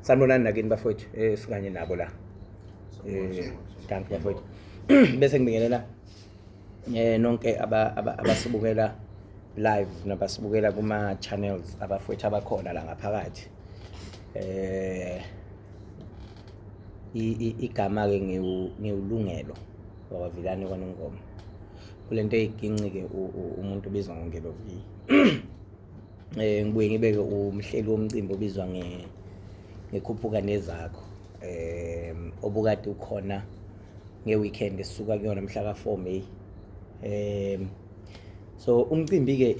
Sanibonani nakini bafowethu, sikanye nabo la. Dankie bafowethu. Bese ngibingelela nonke abasibukela live nabasibukela kuma channels abafowethu abakhona la ngaphakathi. Igama ke ngiwulungelo wakwaVilane kwaNongoma. Kulento eyiginci ke umuntu ubizwa ngoNgelo V. Ngibuye ngibeke umhleli womcimbi obizwa ngekhuphuka nezakho obukade ukhona ngeweekend esisuka kuyona mhla ka-4 May. So umcimbi ke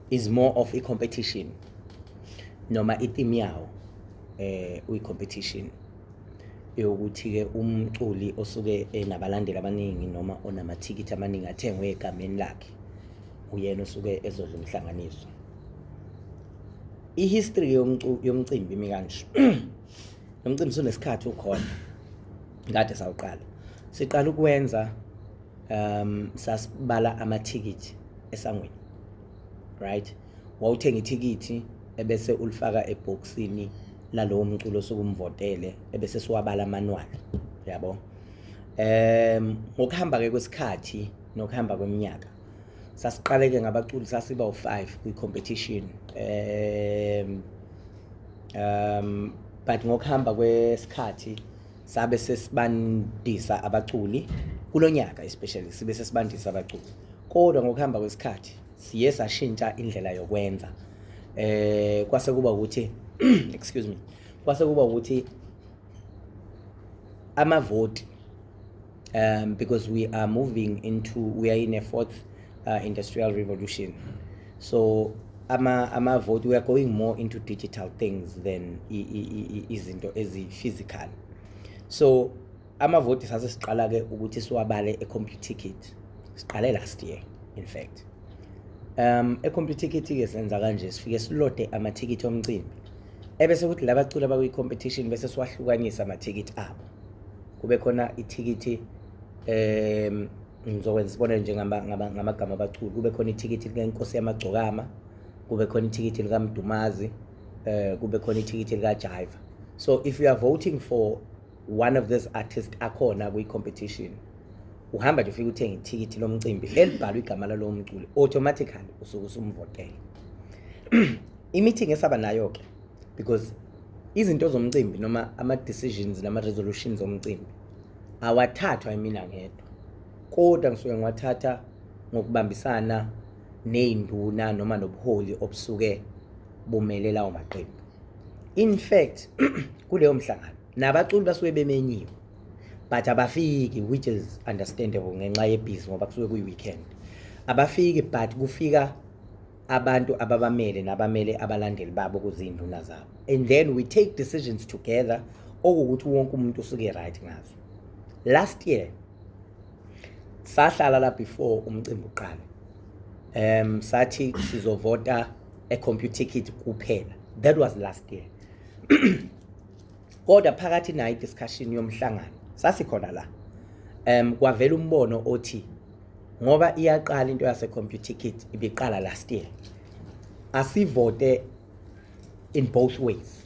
is more of a competition, noma i-theme yawo uyi competition yokuthi ke umculi osuke enabalandeli abaningi noma onamathikithi amaningi athengwe egameni lakhe uyena osuke ezodla umhlanganiso. I-history yomcimbi imi kanje. Lo mcimbi sunesikhathi ukhona, kade sawuqala, siqala ukwenza sasibala amathikithi esangweni, right? Wawuthenga ithikithi ebese ulifaka ebhokisini lalowo mculo osuke umvotele, ebese siwabala manual, yabo. Ngokuhamba ke kwesikhathi nokuhamba kweminyaka sasiqaleke ngabaculi, sasiba u5 kwi-competition, um um but ngokuhamba kwesikhathi sabe sesibandisa abaculi kulonyaka especially, sibe sesibandisa abaculi, kodwa ngokuhamba kwesikhathi siye sashintsha indlela yokwenza. Kwase kuba ukuthi, excuse me, kwase kuba ukuthi amavoti, because we are moving into, we are in a fourth industrial revolution, so ama vote, we are going more into digital things than izinto ezi physical. So amavoti sase siqala ke ukuthi siwabale e-Computicket. Siqale last year in fact. E-Computicket ke senza kanje: sifike silode amathikithi omcimbi, ebese kuthi labaculi abakwi-competition bese siwahlukanisa amathikithi abo, kube khona ithikithi, ngizokwenza isibonelo nje ngamagama abaculi, kube khona ithikithi likaNkosi Yamagcokama, kube khona ithikithi likaMdumazi, kube khona ithikithi likaJaiva. So if you are voting for one of these artists akhona kwi-competition, uhamba nje ufike uthenga ithikithi lomcimbi elibhalwe igama lalowo mculi, automatically usuke usumvotela. I-meeting esaba nayo ke, because izinto zomcimbi noma ama-decisions nama-resolutions omcimbi awathathwa yimina ngedwa, kodwa ngisuke ngiwathatha ngokubambisana ney'nduna noma nobuholi obusuke bumele lawo maqembu. In fact, kuleyo mhlangano nabaculi basuke bemenyiwe, but abafiki, which is understandable ngenxa yebhizi, ngoba kusuke kuyi-weekend, abafiki, but kufika abantu ababamele nabamele abalandeli babo kuzinduna zabo, and then we take decisions together okuwukuthi wonke umuntu usuke right ngazo. Last year sahlala la before umcimbi uqala, sathi sizovota e-Computicket kuphela. That was last year. Kodwa phakathi nayo i-discussion yomhlangano sasikhona la, kwavela umbono othi ngoba iyaqala into yase Computicket, ibiqala last year, asivote in both ways,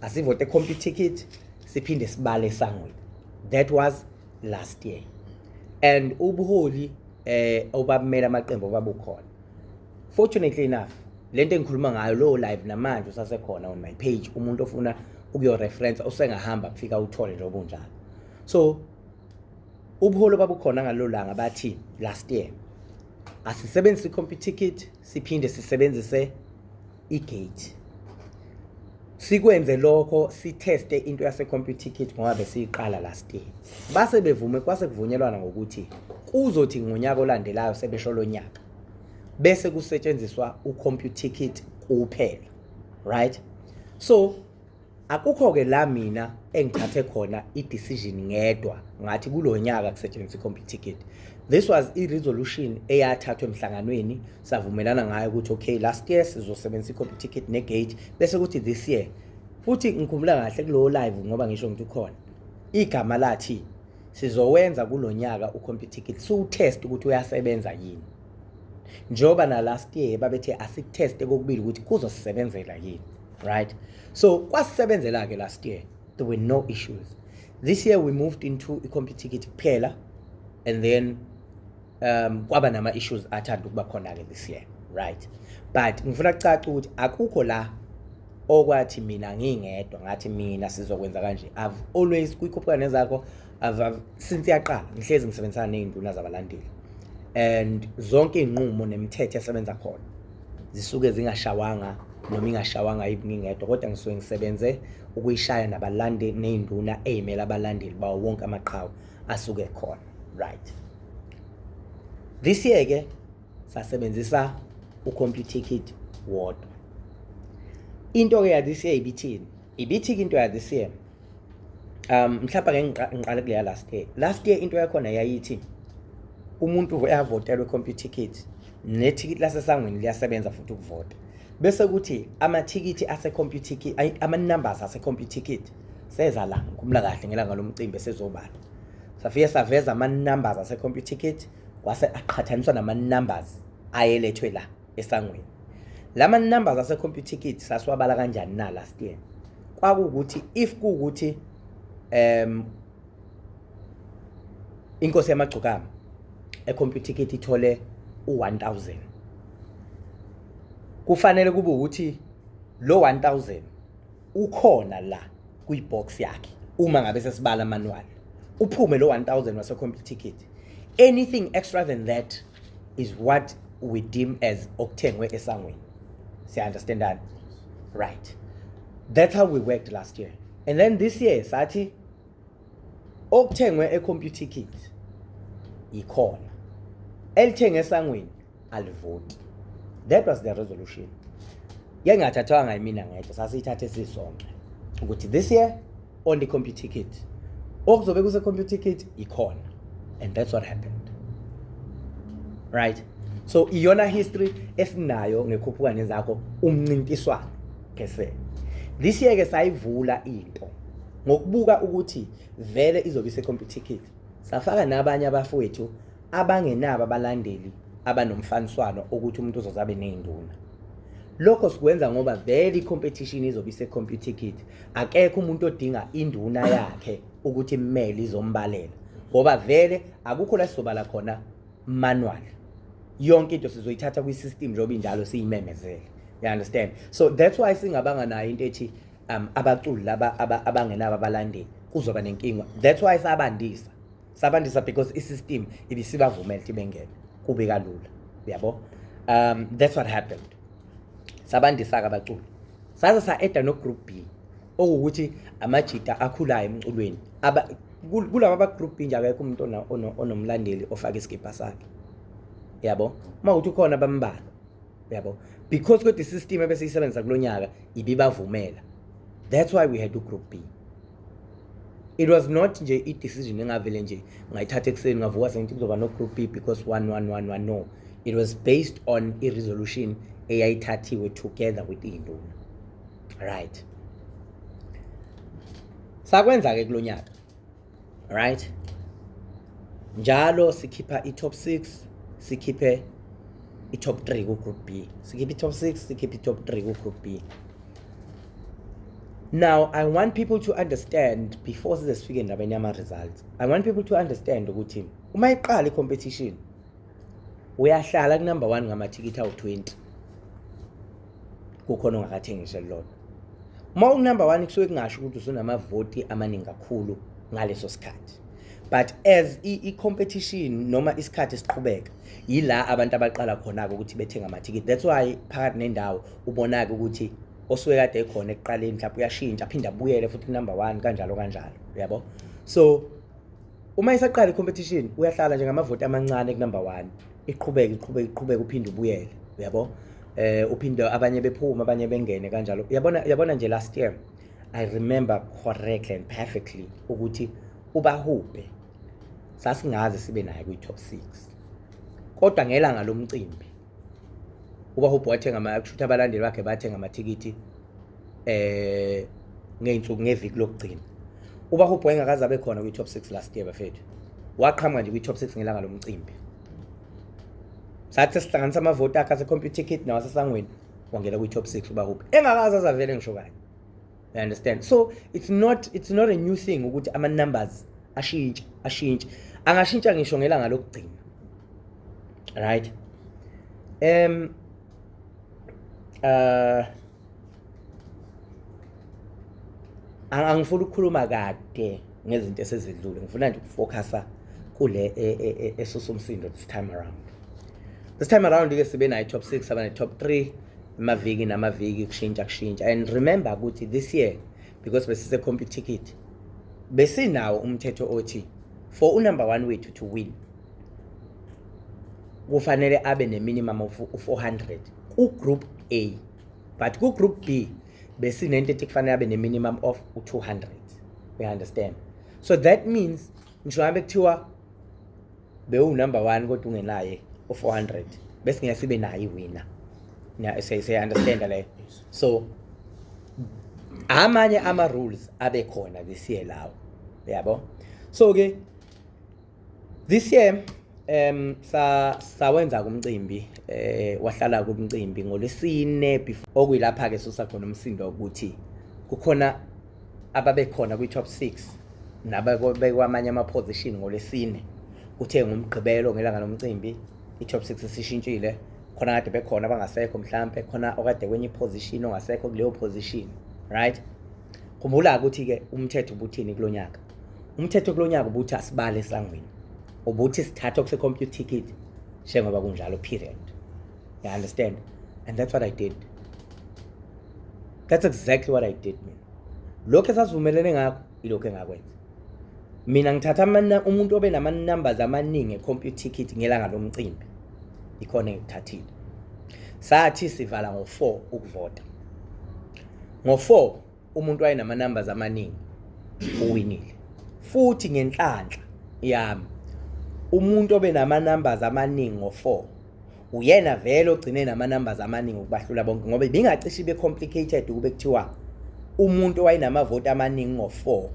asivote Computicket siphinde sibale esangweni. That was last year, and ubuholi obabumela amaqembu babukhona. Fortunately enough, lento engikhuluma ngayo lo live namanje usasekhona on my page. Umuntu ofuna ukuyo reference usengahamba kufika uthole nje obunjalo. So ubuholi babukhona ngalelo langa bathi last year asisebenzise i-Computicket siphinde sisebenzise i-gate, sikwenze lokho, sitheste into yase-Computicket ngoba besiyiqala last year. Base bevume, kwase kuvunyelwana ngokuthi kuzothi ngonyaka olandelayo, sebesho lo nyaka, bese kusetshenziswa u-Computicket kuphela, right? So akukho-ke la mina engithathe khona i-decision ngedwa ngathi kulo nyaka kusetshenziswa i-Computicket. This was i-resolution eyathathwa emhlanganweni, savumelana ngayo ukuthi okay, last year sizosebenzisa i-Computicket ne-gate, bese kuthi this year futhi. Ngikhumbula kahle kulowo live, ngoba ngisho ngithi ukhona igama lathi sizowenza kulo nyaka u-Computicket, siwutest ukuthi uyasebenza yini. Njengoba na last year babethe asikutheste kokubili ukuthi kuzosisebenzela yini, right? So kwasisebenzela ke last year, there were no issues. This year we moved into i-Computicket kuphela, and then kwaba nama issues athanda ukuba khona ke this year, right? But ngifuna kucaca ukuthi akukho la okwathi mina ngingedwa ngathi mina sizokwenza kanje. I've always, kwikhuphuka nezakho, I've since yaqala ngihlezi ngisebenzisana nezinduna zabalandeli, and zonke izinqumo nemithetho esebenza khona zisuke zingashawanga noma ingashawanga ngingedwa, kodwa ngisuke ngisebenze ukuyishaya nabalandeli nezinduna ezimela abalandeli bawo wonke amaqhawe asuke khona, right? This year ke sasebenzisa uComputicket wodwa. Into ke ya this year ibithini? Ibithi ke into ya this year, mhlawumbe ngeke ngiqale kuleya last year. Last year into yakhona yayithi umuntu uyavotelwa eComputicket, nethikithi lasesangweni liyasebenza futhi ukuvota, bese kuthi amathikithi ase-Computicket, ama-numbers ase-Computicket seza la. Ngikhumula kahle ngelanga lomcimbi esezobala, safike saveza ama-numbers ase-Computicket, kwase aqhathaniswa nama-numbers ayelethwe la esangweni. Lama numbers ase-Computicket sasiwabala kanjani na last year? Kwakuwukuthi if kuwukuthi inkosi yamagcokama eComputicket ithole u1000, kufanele kube ukuthi lo 1000 ukhona la kwibox yakhe. Uma ngabe sesibala manual, uphume lo 1000 wase Computicket. Anything extra than that is what we deem as okuthengwe esangweni. Siya understandana, right? That's how we worked last year. And then this year sathi okuthengwe eComputicket ikhona, elithenge esangweni alivoti. That was the resolution. Ke ngathathwanga yimina ngedwa, sasiyithathe sisonke ukuthi this year only Computicket, okuzobe kuse Computicket ikhona, and that's what happened, right? So iyona history esinayo ngekhuphuka nezakho umncintiswano kese. This year ke sayivula into ngokubuka ukuthi vele izobe ise Computicket, safaka nabanye abafowethu abangenabo abalandeli abanomfaniswano ukuthi umuntu uzozabe nezinduna. Lokho sikwenza ngoba vele i-competition izobe ise-Computicket. Akekho umuntu odinga induna yakhe ukuthi imele izombalela, ngoba vele akukho la sizobala khona manual. Yonke into sizoyithatha kwi-system njengoba injalo, siyimemezele, you understand? So that's why singabanga nayo into ethi abaculi laba abangenabo abalandeli kuzoba nenkinga. That's why sabandisa, because i-system ibisibavumela ukuthi bengene, kube kalula, uyabo? That's what happened. Sabandisa-ke abaculi, saze sa-eda no-group B, okuwukuthi amajita akhulayo emculweni. Kulaba aba-group B nje akekho umuntu onomlandeli ofaka isikibha sakhe, yabo? Uma kuthi ukhona, bambalwa, uyabo? Because kodwa i-system ebesiyisebenzisa kulo nyaka ibibavumela. That's why we had u-group B. It was not nje i-decision engavele nje ngayithatha ekuseni, ngavuka sengithi kuzoba no-group B because one one one one. No, it was based on i-resolution eyayithathiwe together with iy'nduna, right? Sakwenza-ke kulo nyaka, right? Njalo sikhipha i-top 6, sikhiphe i-top 3 ku-group B, sikhiphe i-top 6, sikhiphe i-top 3 ku-group B. Now I want people to understand, before size sifike endabeni yama-results, I want people to understand ukuthi uma iqala i-competition uyahlala ku-number 1 ngamathikithi awu-20, kukhona ongakathengiswa elilodwa. Uma uku-number 1 kusuke kungasho ukuthi usunamavoti amaningi kakhulu ngaleso sikhathi, but as i-competition noma isikhathi siqhubeka, yila abantu abaqala khona-ke ukuthi bethenga amathikithi. That's why phakathi nendawo ubona-ke ukuthi osuke kade ekhona ekuqaleni mhlawumbe uyashintsha, aphinde abuyele futhi ku-number 1, kanjalo kanjalo, uyabo? So uma isaqala i-competition uyahlala nje ngamavoti amancane ku-number 1, iqhubeke, iqhubeke, iqhubeke, uphinde ubuyele, uyabo? Uphinde abanye bephuma, abanye bengene, kanjalo, uyabona? Uyabona nje, last year I remember correctly and perfectly ukuthi ubahubhe sasingaze sibe naye kwi-top 6, kodwa ngelanga lomcimbi ubahubhe wathenga ama, kusho ukuthi abalandeli bakhe bathenga amathikithi ngey'nsuku, ngeviki lokugcina. Ubahubhe wayengakaze abe khona kwi-top 6 last year, bafethu. Waqhamuka nje kwi-top 6 ngelanga lomcimbi. Sathi sihlanganisa amavoti akhe ase-Computicket nawasesangweni, wangena kwi-top 6 uBahubhe, engakaze azavele ngisho kanye. You understand? So it's not a new thing ukuthi ama-numbers ashintshe, ashintshe, angashintsha ngisho ngelanga lokugcina, right? Angifuni ukukhuluma kade ngezinto esezidlule, ngifuna nje ukufocusa kule esusa umsindo this time around. This time around ke sibe nayo top 6, aba ne top 3, amaviki namaviki kushintsha kushintsha. And remember ukuthi this year, because besise Computicket, besinawo umthetho othi for unumber 1 wethu to win kufanele abe ne minimum of 400 ku group A, but ku group B besinento ethi kufanele abe ne minimum of u200. We understand? So that means ngisho ngabe kuthiwa bewu number 1 kodwa ungenaye u400, bese ngeke sibe nayo iwinner. Say understand leyo? So amanye ama rules abe khona this year lawo, yabo. So ke this year sawenza kumcimbi, wahlala kumcimbi ngolwesine before, okuyilapha ke susa khona umsindo ukuthi kukhona ababekhona kwi top 6 nabekwamanye ama position ngolwesine. Kuthe ngumgqibelo, ngelanga lomcimbi, i top 6 isishintshile, khona kade bekhona abangasekho, mhlambe khona okade kwenye position ongasekho kuleyo position, right? Khumbula ukuthi ke umthetho ubuthini kulonyaka. Umthetho kulonyaka ubuthi asibale esangweni, ubuthi sithatha okuse Computicket njengoba kunjalo, period. You understand? And that's what I did. That's exactly what I did mina. Lokho esasivumelene ngakho ilokho engakwenza mina. Ngithatha umuntu obe nama numbers amaningi eComputicket ngelanga lomcimbi, ikhona engikuthathile. Sathi sivala ngo4 ukuvota, ngo4 umuntu wayenama numbers amaningi uwinile. Futhi ngenhlanhla yami, umuntu obe nama numbers amaningi ngo4 uyena vele ogcine nama numbers amaningi ukubahlula bonke, ngoba ibingacishe ibe complicated ukube kuthiwa umuntu owayenamavoti amaningi ngo4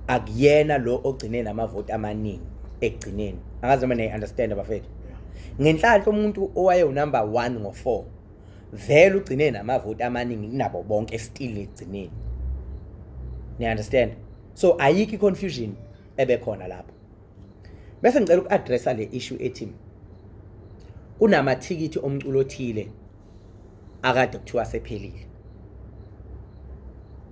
akuyena lo ogcine namavoti amaningi ekugcineni. Angazi noma niyi-understand, abafethu. Ngenhlanhla umuntu owaye unumber 1 ngo4 vele ugcine namavoti amaningi kunabo bonke still ekugcineni. Ni understand? So ayikho i-confusion ebekhona lapho. Bese ngicela uku-addressa le issue ethi kunamathikithi omculo othile akade kuthiwa sephelile.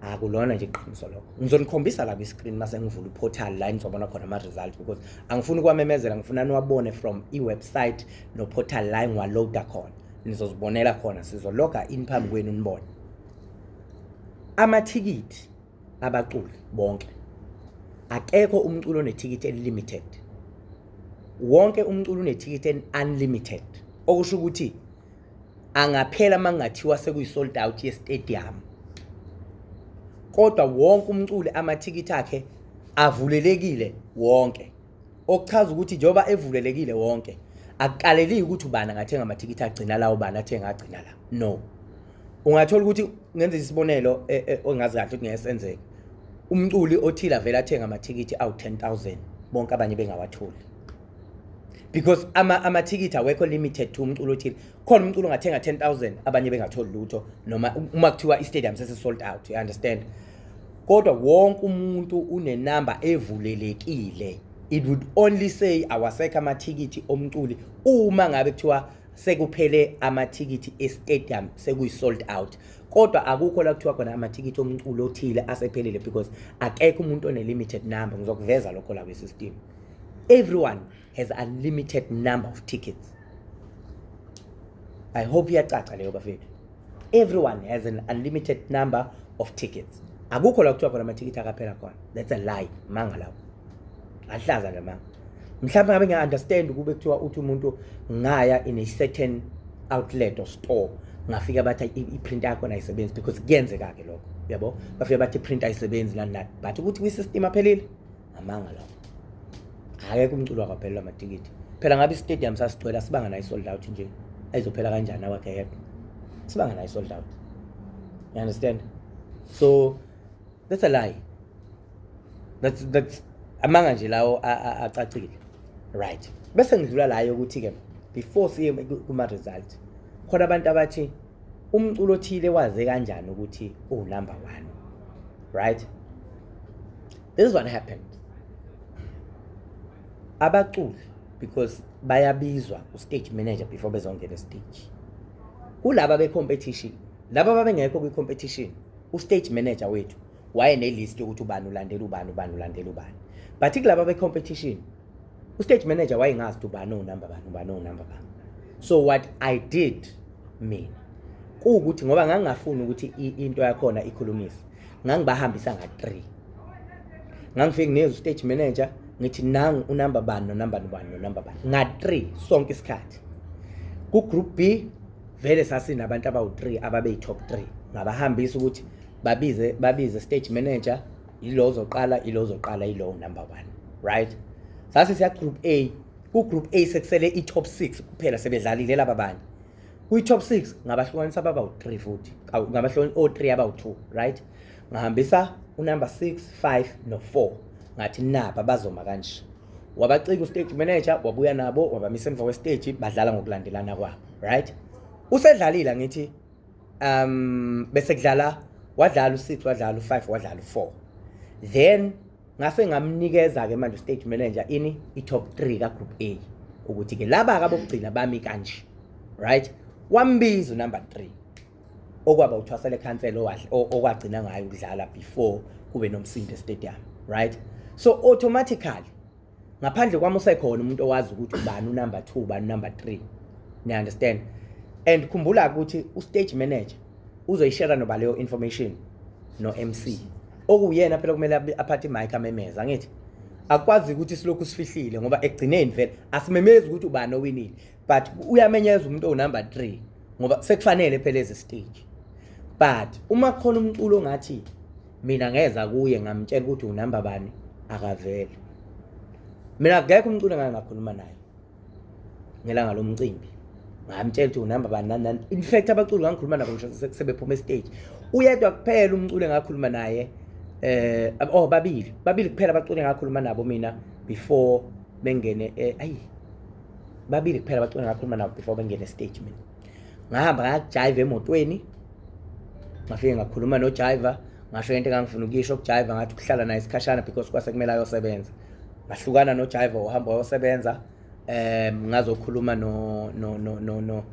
Akulona nje iqiniso lokho. Ngizonikhombisa la kwi-screen mase ngivula i-portal la nizobona khona ama-result, because angifuni ukwamemezela, ngifuna niwabone from i-website no-portal la engiwaloada khona. Nizozibonela khona, sizologa in phambi kwenu nibone amathikithi abaculi bonke. Akekho umculo onethikithi eli-limited, wonke umculo unethikithi eli-unlimited, okusho ukuthi angaphela mangathiwa sekuyi-sold out ye-stadium, kodwa wonke umculi amathikithi akhe avulelekile wonke, okuchaza ukuthi njengoba evulelekile wonke, akukaleliwe ukuthi ubani angathenga amathikithi agcina la, ubani athenga agcina la. No, ungathola ukuthi, ngenza isibonelo ongazi kahle ukuthi ngeke senzeke, umculi othile avele athenga amathikithi awu-10,000, bonke abanye bengawatholi, because amathikithi awekho limited to umculo othile. Khona umculo ongathenga 10,000, abanye bengatholi lutho, noma uma kuthiwa i-stadium sesi-sold out. You understand? Kodwa wonke umuntu unenamba evulelekile. It would only say awasekho amathikithi omculi uma ngabe kuthiwa sekuphele amathikithi e-stadium, sekuyi-sold out, kodwa akukho la kuthiwa khona amathikithi omculo othile asephelile, because akekho umuntu one-limited number. Ngizokuveza lokho la kwi-system. Everyone has unlimited number of tickets. I hope iyacaca leyo, bafethu. Everyone has an unlimited number of tickets. Akukho la kuthiwa khona amathikithi akaphela khona. That's a lie, manga lawo, ahlaza nje manga. Mhlawumbe ngabe ngiya-understand kube kuthiwa uthi umuntu ngaya in a certain outlet or store, ngafika bathi i-printer yakhona ayisebenzi, because kuyenzeka-ke lokho, yabo, bafika bathi i-printer ayisebenzi, nani nani, but ukuthi kwi-system aphelile, amanga lawo. Akekho umculo wakaphelelwa amathikithi. Phela ngabe i-stadium sasigcwele, asibanga nayo i-sold out nje, ayizophela kanjani awakhe yedwa? Sibanga nayo i-sold out. You understand? So that's a lie, that's amanga nje lawo acacile, right? Bese ngidlula la yokuthi ke Before siye kuma-result, khona abantu abathi umculo othile waze kanjani ukuthi uwu-number one, right? This is what happened. Abaculi, because bayabizwa u-stage manager before bezongena e-stage, kulaba be-competition, laba babengekho kwi-competition, u-stage manager wethu wayenelist yokuthi ubani ulandela ubani, ubani ulandela ubani, but kulaba be-competition u-stage manager wayengazi ukuthi ubani owunumber bani, ubani owunumber bani. So what I did mina kuwukuthi, ngoba ngangingafuni ukuthi into yakhona ikhulumise, ngangibahambisa nga-3. Ngangifike nginikeza u-stage manager, ngithi nangu unumber bani, nonumber bani, nonumber bani, nga-3 sonke isikhathi. Ku-group B vele sasinabantu abawu-3 ababeyi-top 3. Ngabahambisa ukuthi babize stage manager, ilo ozoqala, ilo ozoqala, ilo number 1, right? Sase siya group A. Ku group A sekusele i-top 6 kuphela, sebedlalile laba banye. Kwi-top 6 ngabahlukanisa baba u-3 futhi, ngabahlukanisa o-3 abawu-2, right? Ngahambisa unumber 6, 5 no-4, ngathi naba bazoma kanje. Wabacika ustage manager, wabuya nabo, wabamisa emva kwestage, badlala ngokulandelana kwabo, right? Usedlalile, ngithi bese kudlala, wadlala u6, wadlala u5, wadlala u4. Then ngase ngamnikeza ke manje ustage manager ini, i-top 3 ka group A, ukuthi ke laba abokugcina bami kanje, right? Wambiza unumber 3, okwaba uthwasele khansela, okwagcina ngayo ukudlala before kube nomsindo stadium, right? So automatically, ngaphandle kwami, usekhona umuntu owazi ukuthi ubani unumber 2, ubani unumber 3, ni understand? And khumbula ukuthi ustage manager uzoyishare noba leyo information no MC, okuyena phela kumele aphathe imic, amemeza. Angithi akwazi ukuthi silokhu sifihlile, ngoba ekugcineni vele asimemezi ukuthi ubani owinile, but uyamenyeza umuntu owunumber 3 ngoba sekufanele phela eze stage. But uma kukhona umculo ongathi mina ngeza kuye ngamtshela ukuthi unumber bani, akavele. Mina akekho umculo engake ngakhuluma naye ngelanga lomcimbi ngamtshela ukuthi unumber bani, nani nani. In fact, abaculi ngangikhuluma nabo ngisho sebephuma estage. Uyedwa kuphela umculo engakhuluma naye, oh, babili, babili kuphela abaculi engakhuluma nabo mina before bengene, ayi, babili kuphela abaculi engakhuluma nabo before bengene stage. Mina ngahamba ngajive emotweni, ngafike ngakhuluma nojiva, ngasho into engangifuna ukuyisho kujiva, ngathi ukuhlala naye isikhashana because kwase kumele ayosebenza. Ngahlukana nojiva, uhamba wayosebenza. Ngazokhuluma no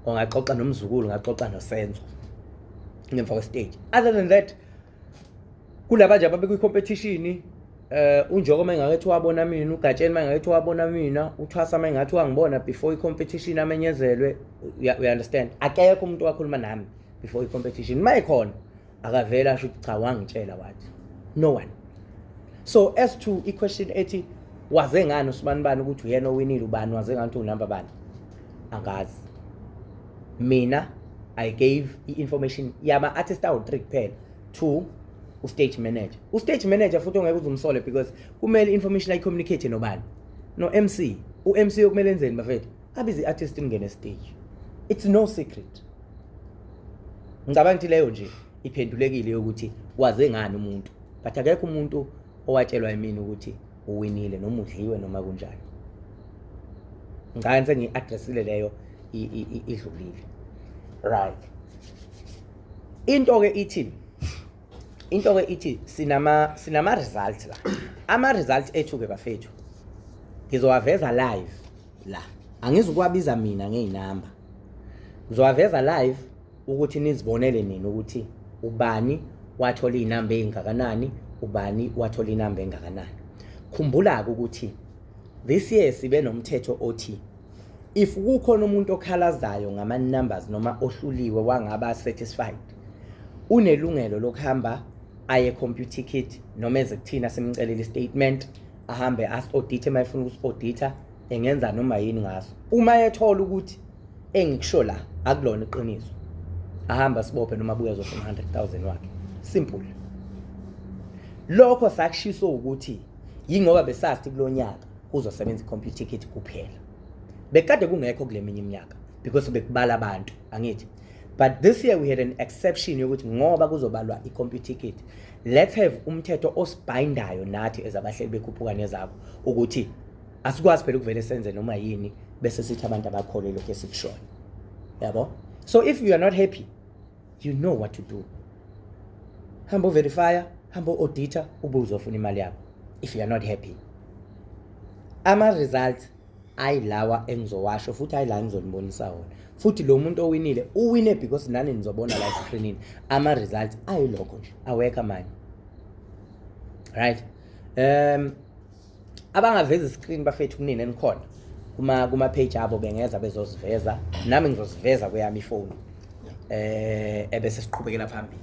ongaxoxa nomzukulu, ngaxoxa noSenzo ngemva kwestage. Other than that, kulaba nje ababekwi-competition, uNjoko mengakethi wabona mina, uGatsheni mengakethi wabona mina, uThwasa mengathi wangibona before i-competition amenyezelwe, you understand? Akekho umuntu owakhuluma nami before i-competition. Mayikhona, akavela asho ukuthi cha, wangitshela wathi. No one. So as to i-question ethi waze ngani usibani bani ukuthi uyena owinile, ubani waze ngani ukuthi unumber bani, angazi. Mina I gave i-information yama-artist awu-3 kuphela to ustage manager. Ustage manager futhi ongeke uzumsole, because kumele i-information ayi-communicate nobani? No-MC. U-MC okumele enzeni, bafethu? Abize i-artist ingene stage. It's no secret. Ngicabanga ukuthi leyo nje iphendulekile yokuthi waze ngani umuntu, but akekho umuntu owatshelwa yimina ukuthi uwinile noma udliwe noma kunjani. Ngicabanga sengiyi-addressile leyo, idlulile, right? Into ke ithi sinama results la. Ama results ethu ke, bafethu, ngizowaveza live la, angizukwabiza mina ngeyinamba. Ngizowaveza live ukuthi nizibonele nina ukuthi ubani wathola iy'namba ey'ngakanani, ubani wathola inamba engakanani. Khumbula-ke ukuthi this year sibe nomthetho othi if kukhona umuntu okhalazayo ngama-numbers noma ohluliwe wangaba satisfied, unelungelo lokuhamba aye Computicket noma eze kuthina simcelele i-statement, ahambe asi-audite uma efuna ukusi-audita, engenza noma yini ngaso. Uma ethola ukuthi engikusho la akulona iqiniso, ahamba sibophe noma abuye azofuna 100,000 wakhe. Simple. Lokho sakushiso ukuthi yingoba besazi kulo nyaka kuzosebenza i-Computicket kuphela. Bekade kungekho kule minye iminyaka because bekubala abantu, angithi? But this year we had an exception yokuthi ngoba kuzobalwa i-Computicket, let's have umthetho osibindayo nathi ezabahleli bekhuphuka nezakho, ukuthi asikwazi phela ukuvele senze noma yini. Bese sithi abantu abakholwe lokho esikushoyo, yabo. So if you are not happy, you know what to do. Hamba uverifya, hamba u-audita, ube uzofuna imali yakho if you are not happy. Ama-results ayilawa engizowasho futhi ayila engizonibonisa wona. Futhi lo muntu owinile uwine because nani nizobona la escreenini ama-results ayilokho nje, awekho amanye. Right, abangaveza iscreen bafethu, kunini enikhona kuma page abo bengeza bezoziveza, nami ngizoziveza kweyami ifoni, ebese siqhubekela phambili.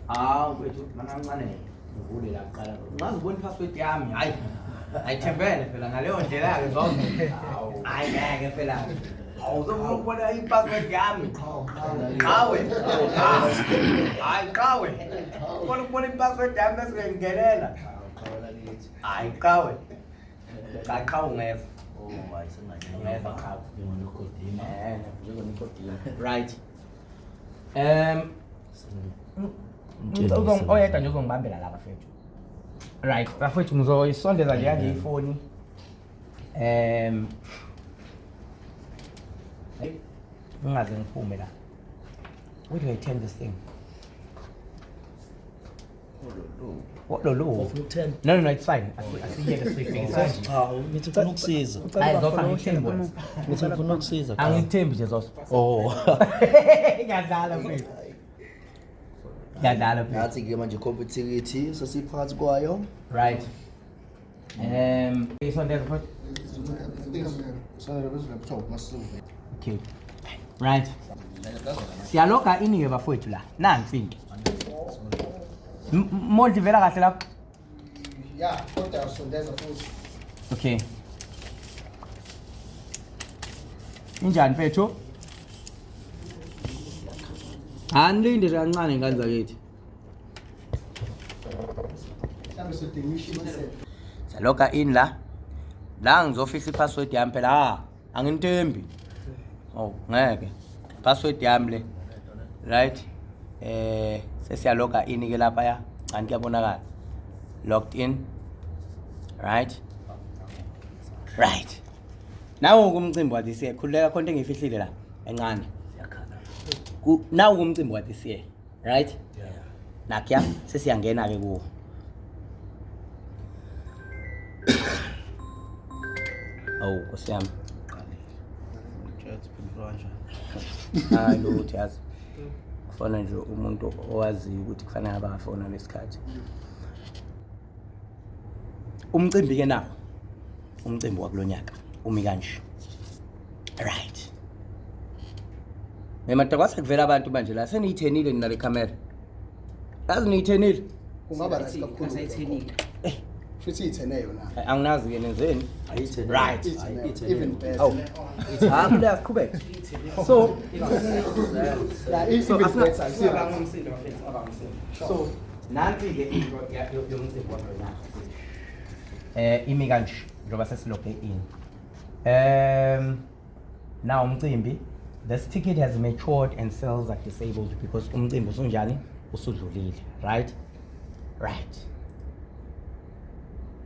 Hawu mfethu, mana kancane, ngivule la kuqala, ungaze ubone i-password yami. Hayi, ayithembele phela ngaleyo ndlela-ke zonke. Hayi, ngeke phela, awuzofuna ukubona i-password yami, qawe. Hayi qawe, ufuna ukubona i-password yami bese uyangingenela. Hayi qawe, cha, qhawe, ungeza ungeza qhawe. Njengonikodima. Right, oyedwa nje uzongibambela la bafethu. Right bafethu, ngizoyisondeza nje kanje ifoni, ngingaze ngiphume la. Where do I turn this thing? What lolo? Ufuna ukuthena? No, it's fine. Asiyeke siyibhekise. Cha, ngithi ngifuna ukusiza. Hayi Zofa, ngikuthembi wena. Ngithi ngifuna ukusiza. Cha. Angikuthembi nje Zoso. Oh. Ngiyadlala mfethu. Ngiyadlala mfethu. Nathi ke manje Computicket sesiphakathi kwayo. Right. Isondeza futhi. Sondela bese laptop masizuve. Okay. Right. Siyaloga ini-ke bafowethu la. Nansi into. Mondli, vela kahle lapho. Ya, kodwa usondeza futhi. Okay. Injani mfethu? Anilinde nje kancane ngane zakithi. Mhlawumbe sodinga ishinsele. Siyaloga in la. La ngizofihla ipassword yami phela, ha, anginithembi. Oh, ngeke. Password yami le. Right? Sesiyaloga in ke lapha ya. Kanti kuyabonakala. Logged in. Right? Right. Nawo kumcimbi wa this year. Khululeka, khona into engiyifihlile la encane. Nawu kumcimbi wa this year. Right? Nakya sesiyangena ke kuwo. Awu Nkosi yami. Hayi lutho, yazi. Kufana nje umuntu owaziyo ukuthi kufanele abe afona lesikhathi. Umcimbi ke nawo. Umcimbi wakulonyaka umi kanje. Right. Memadoda, kwase kuvela abantu manje la, seniyithenile nina le camera. Yazi niyithenile. Kungaba right kakhulu. Asayithenile. Futhi iyithene yona. Anginazi ke nenzeni. Ayithene. Right. Iyithene. Even better. Awu. Ah, kule asiqhubeke. So, Yeah, even so better. So nansi ke into yomcimbi wakulonyaka. Imi kanje njengoba sesiloge in. Now umcimbi, this ticket has matured and sales are disabled because umcimbi usunjani, usudlulile, right? Right.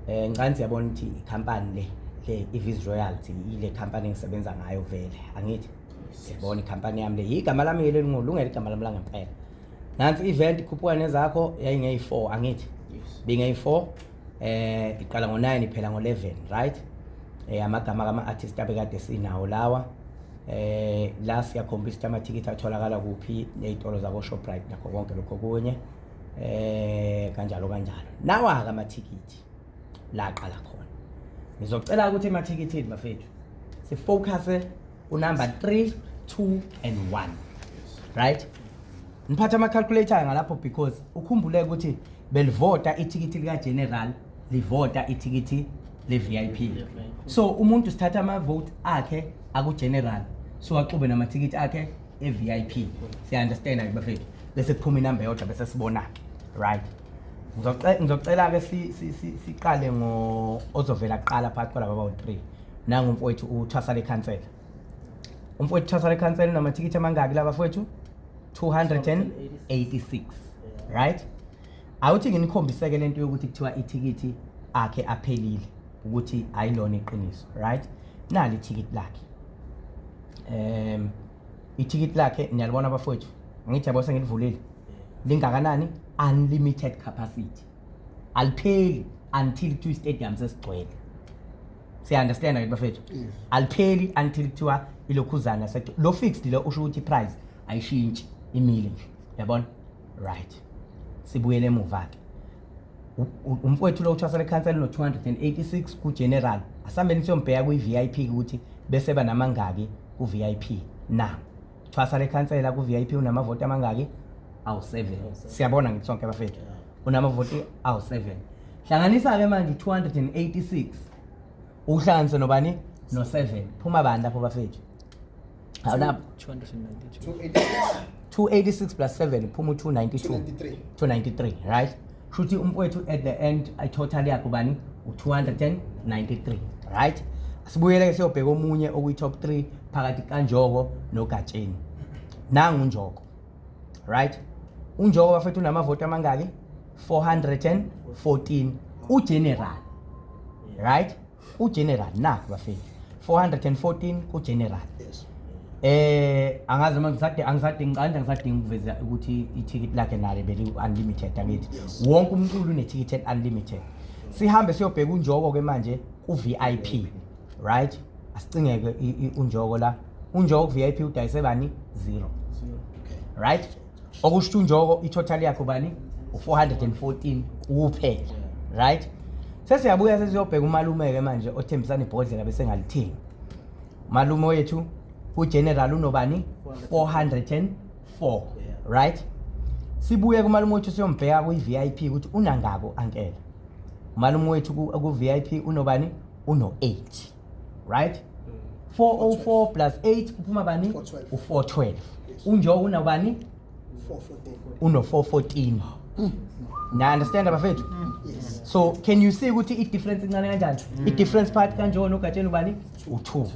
Ngicane siyabona ukuthi ikhampani le iViz Royalty, ile company engisebenza ngayo vele, angithi? Siyabona ikhampani yami le, igama lami leli, ngolungela igama lami langempela. Nansi event, khuphuka nezakho, yayingeyi-4, angithi? Bingeyi-4, iqala ngo-9 iphela ngo-11, right? Amagama kama artist abekade sinawo lawa. La siyakhombisa ukuthi amathikithi atholakala kuphi nezitolo zako Shoprite nakho konke lokho kunye. Kanjalo kanjalo. Nawa ke amathikithi la aqala khona. Ngizocela ukuthi emathikithini bafethu sifocus unumber 3, 2 and 1. Right? Niphatha ama calculator ngalapho because ukhumbule ukuthi belivota ithikithi lika general, livota ithikithi le VIP. So umuntu sithatha ama vote akhe aku general, so axube namathikithi akhe e VIP. Siya understand ke bafethu? Bese kuphuma inamba eyodwa bese sibona ke. Right? Ngizocela ke siqale ngo ozovela kuqala phakathi kwalaba abawu3. Nangu umfowethu uThwasa lekhansela. Umfowethu uThwasa lekhansela unamathikithi amangaki laba bafowethu? 286. Right? Awuthi nginikhombiseke lento yokuthi kuthiwa ithikithi akhe aphelile ukuthi ayilona iqiniso, right? Nali ithikithi lakhe. Ithikithi lakhe niyalibona bafowethu. Ngithi yabo sengilivulile. Lingakanani? Unlimited capacity. Alipheli until kuthiwa istadium sesigcwele. Siya-understand ke bafethu? Alipheli until kuthiwa ilokhuzana segcwele. Lo fixed lo usho ukuthi price ayishintshi, imile nje. Yabona? Right. Sibuyele emuva ke. Umfowethu lo uthwasa lekhansela no-286 ku-general. Asambeni siyombheka kwi-VIP ukuthi bese ba namangaki ku-VIP. Na thwasa lekhansela ku-VIP unamavoti amangaki? Awu-7. Siyabona ngithi sonke bafethu. Unamavoti awu-7. Hlanganisa-ke manje 286 uhlanganise nobani? No-7. Phuma bani lapho bafethu? Awunapho 292. 286 plus 7 phuma u-292. 293. 293, right? Shuthi umfowethu at the end i-total yakhe ubani? U-293, right? Sibuyele ke siyobheka omunye okuyi-top 3 phakathi kaNjoko noGatsheni. Nangu uNjoko, right? UNjoko bafethu unamavoti amangaki? 414 ugeneral, right? Ugeneral nakho bafethu, 414 kugeneral. Yes. Angazi noma ngisade angisadingi ngicanda angisadingi ukuveza ukuthi ithikithi lakhe nalo beli unlimited, angithi wonke umculo unethikithi unlimited. Sihambe siyobheka uNjoko ke manje ku VIP, right? Asicingeke uNjoko la. UNjoko ku VIP udayise bani? 0. Okay. Right? Okusho ukuthi uNjoko i-total yakhe ubani? U414 kuphela, right? Sesiyabuya sesiyobheka umalume ke manje othembisana ibhodlela bese ngalithengi. Malume wethu ugeneral unobani? 404, right? Sibuye kumalume wethu siyombheka kwi-VIP ukuthi unangako ankela. Umalume wethu ku-VIP unobani? Uno-8, right? 404 plus 8 kuphuma bani? 412. U412. UNjoko unobani? 414. Uno-414. Na understand abafethu? Yes. So can you see ukuthi i-difference incane kanjani? I-difference phakathi kaNjoko noGatsheni ubani? U2.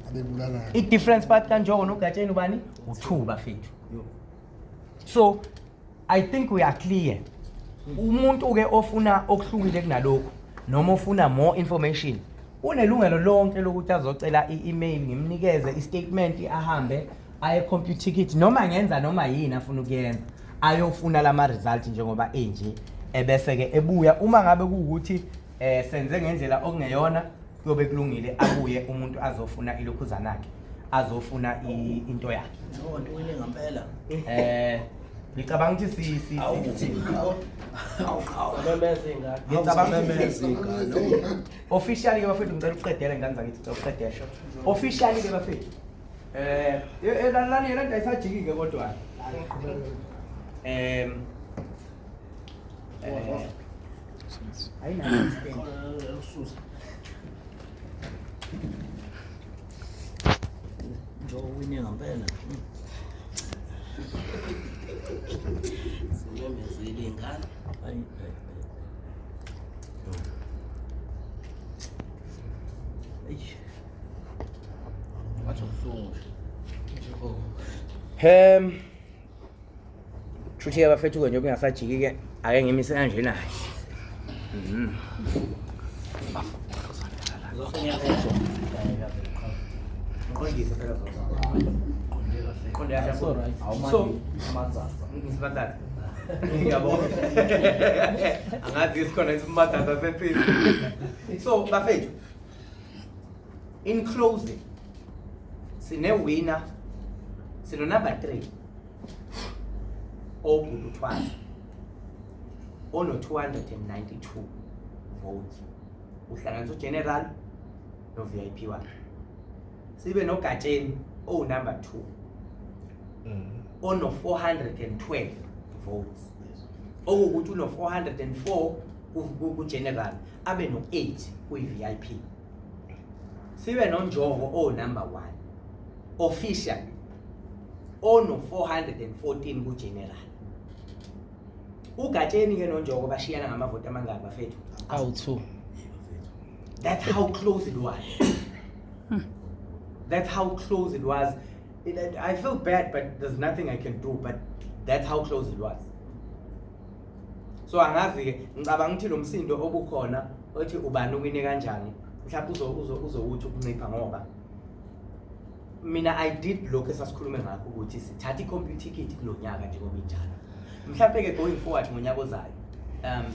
Abebulalana. I-difference phakathi kaNjoko noGatsheni ubani? U2 bafethu. So I think we are clear. Umuntu ke ofuna okuhlukile kunalokhu noma ofuna more information unelungelo lonke lokuthi azocela i-email, ngimnikeze i-statement, ahambe aye Computicket noma ngenza noma yini afuna ukuyenza, ayofuna lama result njengoba enje, ebese ke ebuya. Uma ngabe kuwukuthi senze ngendlela okungeyona, kuyobe kulungile, abuye umuntu azofuna ilokhuzana yakhe, azofuna into yakhe. Njengoba nto wine ngempela. Ngicabanga ukuthi si si si ngicabanga ukuthi officially ke bafethu, ngicela ukuqedela ingane zakithi, ngicela ukuqedela officially ke bafethu. Lalani lento ayisajiki ke kodwa. Ayinayo. Njengoba wine ngempela. Simemezele ingane. Ayi, ayi, ayi. Eish. Wathi ubuhlungu nje. Shuthi ke bafethu ke njengoba ingasajiki ke ake ngimise kanje naye. Ngiqondise phela zozo. Ngiqonde kahle. So right. So ngisibathatha. Ngiyabonga. Angazi isikhona isimathatha sensizwa. So bafethu, in closing, sine winner, sino number 3 obhuti Thwasa ono 292 votes, uhlanganisa ugeneral no VIP wakhe. Sibe noGatsheni owu number 2 ono 412 votes, okuwukuthi uno 404 ku general, abe no 8 kwi VIP. Sibe noNjoko o number 1 official ono 414 ku general. uGatsheni ke noNjoko bashiyana ngamavoti amangaki bafethu? Awu 2. That's how close it was. That's how close it was. I feel bad, but there's nothing I can do. But that's how close it was. So angazi ke, ngicabanga ukuthi lo msindo obukhona othi ubani uwine kanjani, Mhlawumbe uzowuthi ukuncipha, ngoba mina I did lokho esasikhulume ngakho ukuthi sithathe i-Computicket kulo nyaka njengoba injalo. Mhlawumbe-ke going forward ngonyaka ozayo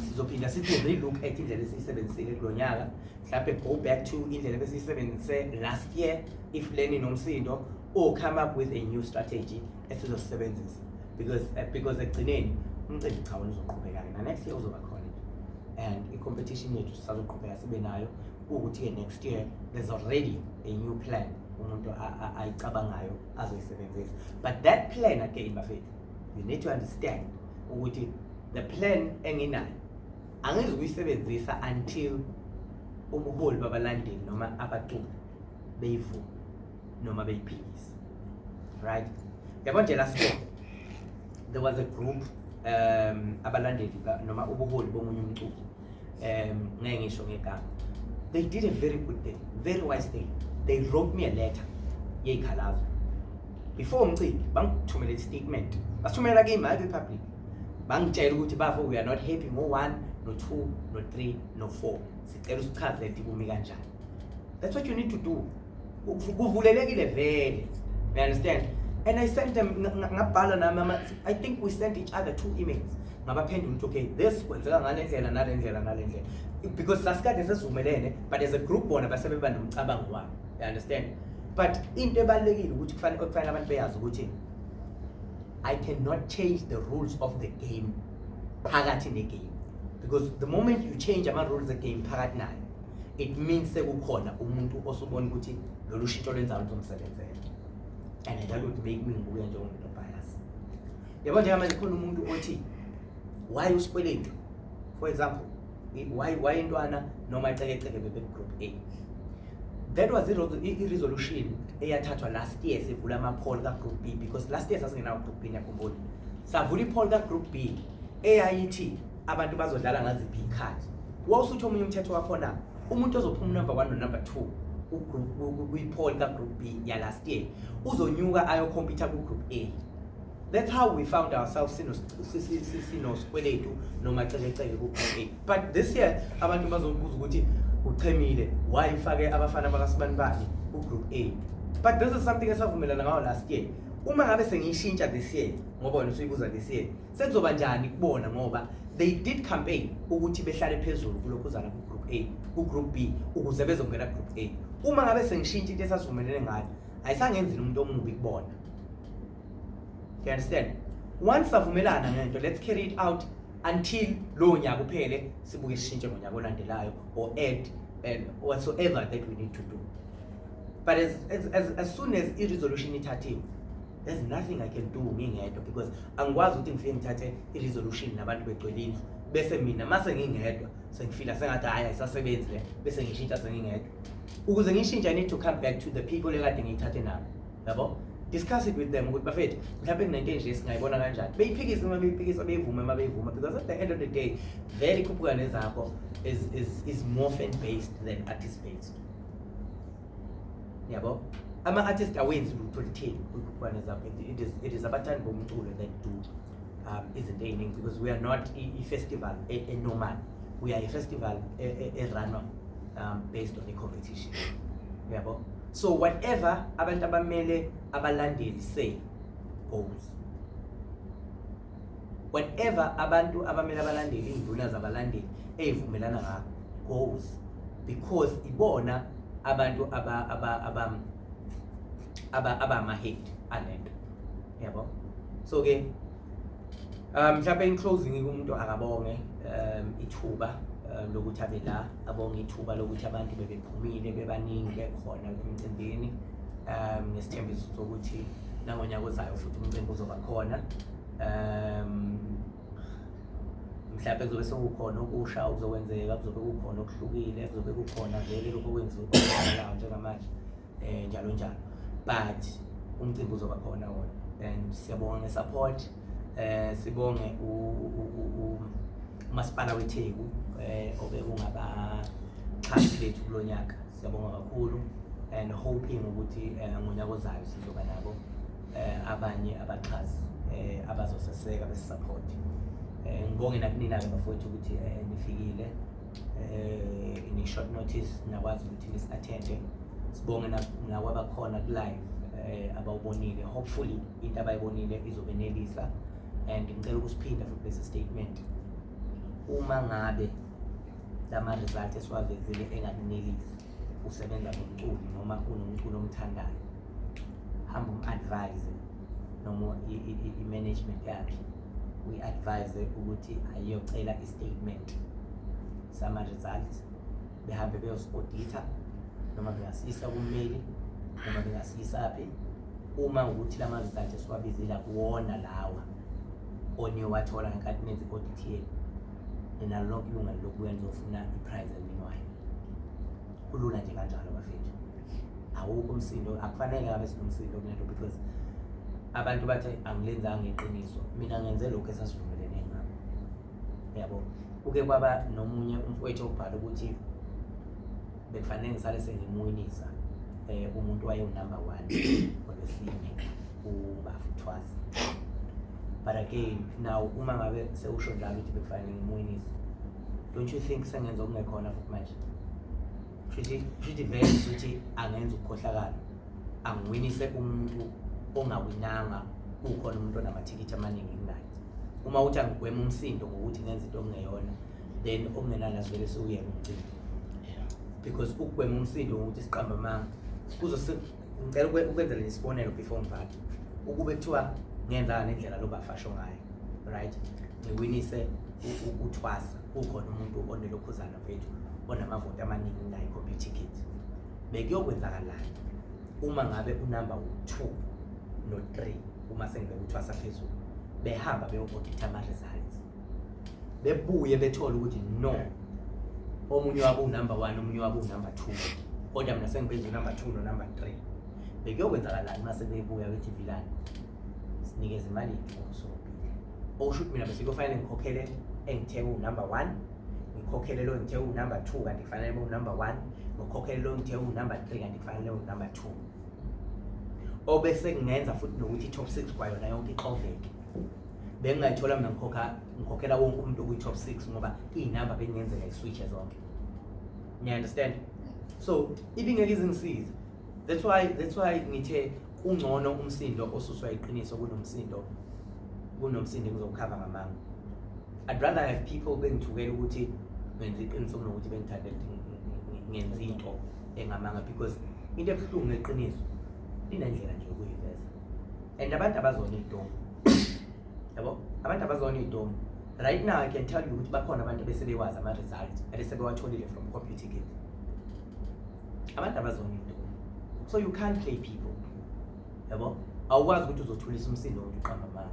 sizophinda sithi relook at indlela esiyisebenzisile kulo nyaka, mhlawumbe go back to indlela ebesiyisebenzise last year if leni nomsindo, or come up with a new strategy esizosisebenzisa, because ekugcineni umcimbi, cha, wona uzoqhubeka-ke na-next year, uzoba khona nje, and i-competition yethu sisazoqhubeka sibe nayo. Kuwukuthi-ke next year there's already a new plan umuntu ayicabangayo azoyisebenzisa. But that plan again, bafethu, you need to understand ukuthi the plan enginayo angizukuyisebenzisa until ubuholi babalandeli noma abaculi beyivuma noma beyiphikisa, right? Yabo nje, last year there was a group, abalandeli noma ubuholi bomunye umculi, ngeke ngisho ngegama. They did a very good thing, very wise thing. They wrote me a letter yeyikhalazo before umcimbi. Bangithumela i-statement, basithumela kimi, hayi kwi-public. Bangitshela ukuthi, "Bafo, we are not happy ngo-one, no-two, no-three, no-four. Sicela usichazele ukuthi kumi kanjani." That's what you need to do. Kuvulelekile vele, you understand? And I sent them, ngabhala nami I think we sent each other two emails. Ngabaphendula ukuthi okay, this kwenzeka ngale ndlela, nale ndlela, nale ndlela, because sasikade sesivumelene, but as a group bona basebeba nomcabango wabo, you understand? But into ebalulekile ukuthi kufanele abantu beyazi ukuthi I cannot change the rules of the game phakathi ne-game, because the moment you change ama-rules e-game phakathi nayo, it means sekukhona umuntu osubona ukuthi lolu shintsho lwenzayo luzomsebenzela, and that would make me ngibuke njengomuntu bias, yabo. Njengamanje khona umuntu othi why uSikweletu, for example, why intwana noma icekeceke bebe group A. That was i-resolution eyathathwa last year sivula ama-poll ka-group B, because last year sasingenawo group B, niyakhumbula? Savula i-poll ka-group B eyayithi abantu bazodlala ngaziphi iy'khathi. Wawusuthi omunye umthetho wakhona, umuntu ozophuma number one no-number two kwi-poll ka-group B ya last year uzonyuka ayo-compete ku-group A. That's how we found ourselves sinoSikweletu noma Cekeceke ku-group A. But this year abantu bazobuza ukuthi uchemile, why ufake abafana bakasibanibani ku-group A? But this is something esavumelana ngayo last year. Uma ngabe sengiyishintsha this year, ngoba wena usuyibuza this year, sekuzoba njani kubona? Ngoba they did campaign ukuthi behlale phezulu kulokhuzana ku-group A, ku-group B, ukuze bezongena ku-group A. Uma ngabe sengishintsha into esasivumelene ngayo, ayisangenzini umuntu omubi kubona, you understand? Once savumelana ngento, let's carry it out until lowo nyaka uphele, sibuke sishintshe ngonyaka olandelayo or add and whatsoever that we need to do. But as soon as i-resolution ithathiwe, there's nothing I can do ngingedwa, because angikwazi ukuthi ngifike ngithathe i-resolution nabantu begcwele indlu, bese mina mase ngingedwa sengifila sengathi hhayi, ayisasebenzi le, bese ngishintsha sengingedwa. Ukuze ngishintshe, I need to come back to the people ekade ngiyithathe nabo, yabo, discuss it with them ukuthi bafethu, mhlawumbe kunento enje, singayibona kanjani? Beyiphikise uma beyiphikisa, beyivume uma beyivuma, because at the end of the day vele iKhuphuka Nezakho is more fan based than artist based, yabo. Ama-artist awenzi lutho olutheni kwiKhuphuka Nezakho. It is abathandi bomculo that do izinto ey'ningi, because we are not i-festival e-normal. We are a festival e-runwa based on i-competition, yabo. So whatever abantu abamele abalandeli say goes. Whatever abantu abamele abalandeli, iy'nduna zabalandeli ey'vumelana ngakho goes, because ibona abantu abama-head alento, yabo. So ke mhlawumbe in closing, umuntu akabonge ithuba lokuthi abe la, abonge ithuba lokuthi abantu bebephumile bebaningi, bekhona emcimbini, ngesithembiso sokuthi nangonyaka ozayo futhi umcimbi uzoba khona. Mhlawumbe kuzobe sekukhona okusha okuzokwenzeka, kuzobe kukhona okuhlukile, kuzobe kukhona vele lokho okwenziwa okwenzakalayo njengamanje, njalo njalo, but umcimbi uzoba khona wona, and siyabonga nge-support. Sibonge umasipala weTheku obe kungabaxhasi bethu kulonyaka. Siyabonga kakhulu and hoping ukuthi ngonyaka ozayo sizoba nabo abanye abaxhasi abazoseseka besi-support. Ngibonge nakunina-ke bafowethu ukuthi nifikile. In short notice nakwazi ukuthi nisi-attende. Sibonge nakwabakhona ku-live abawubonile. Hopefully into abayibonile izobenelisa, and ngicela ukusiphinda futhi lesi statement. Uma ngabe lama results esiwavezile engakunelisi, usebenza nomculi noma unomculo omthandayo, hamba um-advise noma i-management yakhe, uyi-advise ukuthi ayiyocela i-statement sama-results, behambe beyosi-auditha noma bengasiyisa kummeli noma bengasiyisaphi. Uma ukuthi lama results esiwabizile akuwona lawa oniyowathola ngenkathi nenze i-audit yenu, ninalo lonke ilungelo lokubuya nizofuna i-prize elinikwayo. Kulula nje kanjalo, bafethu. Awukho umsindo, akufanele ngabe sinomsindo kulento, because abantu bathe angilenzanga iqiniso. Mina ngenze lokhu esasivumelene ngakho, yabo. Kuke kwaba nomunye umfowethu obhala ukuthi bekufanele ngisale sengimuwinisa umuntu wayewu-number 1 ngolwesine, uBafu Thwasa. But again now, uma ngabe sewusho njalo ukuthi bekufanele ngimuwinise, don't you think sengenza okungekhona futhi manje? Shuthi vele ukuthi angenza ukukhohlakala, angiwinise umuntu ongawinanga, kukhona umuntu onamathikithi amaningi kunaye. Uma uthi angigweme umsindo ngokuthi ngenze into okungeyona, then okungenani asivele siwuyeke umcimbi, because ukugwema umsindo ngokuthi siqambe amanga kuzose. Ngicela ukwenzela nje isibonelo before ngivale. Ukube kuthiwa ngenza ngendlela lo bafasho ngayo, right, ngiwinise uThwasa, kukhona umuntu onelokhuzana, mfethu, onamavoti amaningi kunayo i-Computicket, bekuyokwenzakalani uma ngabe unumber 2 no-3, uma sengibeka uThwasa phezulu, behamba beyo-auditha ama-results, bebuye bethole ukuthi no, omunye wabo unumber 1, omunye wabo unumber 2, kodwa mina sengibenza unumber 2 no-number 3? Bekuyokwenzakalani uma sebebuya bethi, "Vilane, sinikeze imali yethu ngokusobile"? Okusho ukuthi mina bese kuyofanele ngikhokhele engithe uwunumber 1, ngikhokhele lo ngithe uwunumber 2 kanti kufanele ube unumber 1, ngikhokhele lo ngithe uwunumber 3 kanti kufanele ube unumber 2, obese kungenza futhi nokuthi i-top 6 kwayona yonke ixoveke. Bengingayithola mina ngikhokha, ngikhokhela wonke umuntu okuyi-top 6, ngoba iy'namba bekungenzeka i-switche zonke. Ngiya-understand? So ibingeke izingisize. That's why ngithe kungcono umsindo osuswa iqiniso kunomsindo engizokukhava ngamanga. I'd rather have people bengithukela ukuthi ngenza iqiniso kunokuthi bengithande ukuthi ngenza into engamanga, because into ebuhlungu ngeqiniso linendlela nje yokuyiveza, and abantu abazona iy'domu, yabo. Abantu abazona iy'domu. Right now I can tell you ukuthi bakhona abantu ebese bewazi ama-result, ebese bewatholile from Computicket. Abantu abazona iy'domu, so you can't play people, yabo. Awukwazi ukuthi uzothulisa umsindo wokuthi uqamba amanga.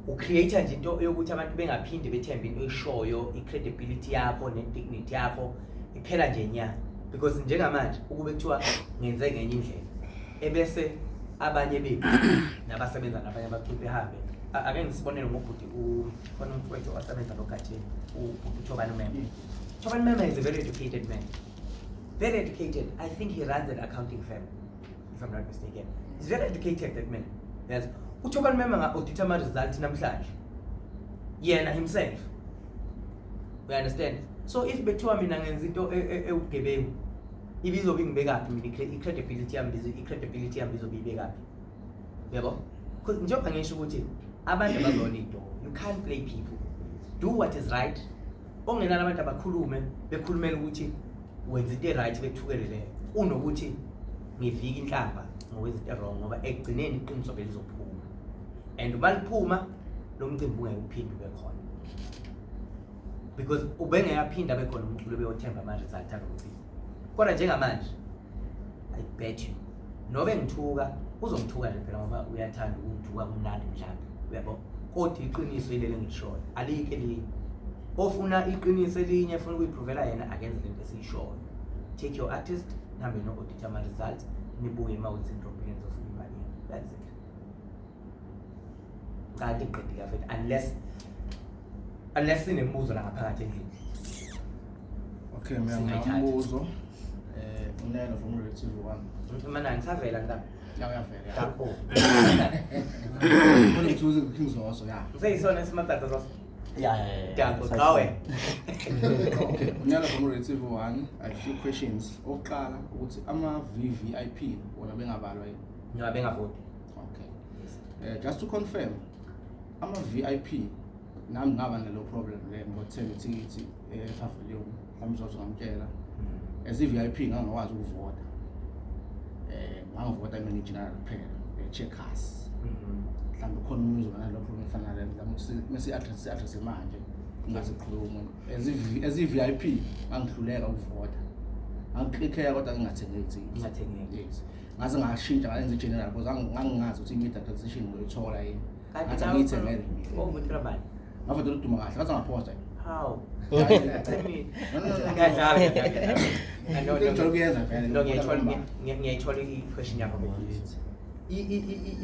U-create nje into yokuthi abantu bengaphinde bethembe into oyishoyo. I-credibility yakho ne-dignity yakho iphela nje nya, because njengamanje ukube kuthiwa ngenze ngenye indlela, ebese abanye bethu nabasebenza nabanye abaculi behambe. Ake ngisibonele ngobhuti, khona umfowethu owasebenza noGatsheni, ubhuti uThobani Mema. Thobani Mema is a very educated man, very educated. I think he runs an accounting firm, if I'm not mistaken. He's very educated, that man. Yes, uThobani Mema nga-audit ama-result namhlanje yena himself, we understand? So if bekuthiwa mina ngenza into ewubugebengu, ibizobe ingibekaphi mina? I-credibility yami izobe ibekaphi, yabo? 'Cause njengoba ngisho ukuthi abantu abazona into, you can't play people. Do what is right. Ongenani abantu abakhulume, bekhulumela ukuthi wenza into e-right, bekuthukele leyo, kunokuthi ngivike inhlamba ngokwenza into e-wrong, ngoba ekugcineni iqiniso belizophuma, and uma liphuma lo mcimbi ungeke uphinde ube khona, because ubengeke aphinde abe khona umculo beyothemba ama-result alo mcimbi. Kodwa njengamanje I bet you nobe ngithuka, uzongithuka nje phela ngoba uyathanda ukungithuka, kumnandi mhlawumbe, uyabo. Kodwa iqiniso ileli engilishoyo, alikho elinye. Ofuna iqiniso elinye, efuna ukuyiphrovela yena, akenze lento esiyishoyo. Take your artist, nihambe no-audit ama-results, nibuye uma kuthi nidrophile, nizofuna imali yenu. That's it. Kanti ngiqedile afethu, unless sinemibuzo la ngaphakathi endlini. Okay, mina Singayithatha. nginombuzo. Unelo from Radio TV 1. Mana ngisavela ngami. Ya, uyavela. Kakhulu. Khona ngithuze kuKing Zoso, ya. Ngiseyisona esimatata zoso. Yeah. Danko qawe. Okay, unyaka from Relative 1, I have few questions. Oqala ukuthi ama VVIP wona bengabalwa yini? No, bengavoti. Okay. Just to confirm, ama VIP nami ngaba nalo problem le ngothenga ithikithi e-pavilion, mhlawumbe uzoze ngamtshela. As i-VIP ngangakwazi ukuvota. Ngangivota mina general kuphela, Checkers. Mhlawumbe khona umuntu ozoba nalo problem efana nale, mhlawumbe mase i-address manje ungaze qhubeke umuntu. As i-VIP ngangihluleka ukuvota. Ngangiklikheka kodwa ngingathengi ithikithi. Ngingathengeki. Yes. Ngaze ngashintsha ngayenza i-general because ngangingazi ukuthi i-media transition ngiyoyithola yini. Kanti Ngathi nawe angiyithengele mina. Wawuvotela bani? Ngavotela uDuma kahle, ngaze ngaphosta. How? No, no, no. Ngiyadlala. No, no, Into engijwayele ukuyenza vele. No, ngiyayithola, ngiyayithola i-question yakho bhuti.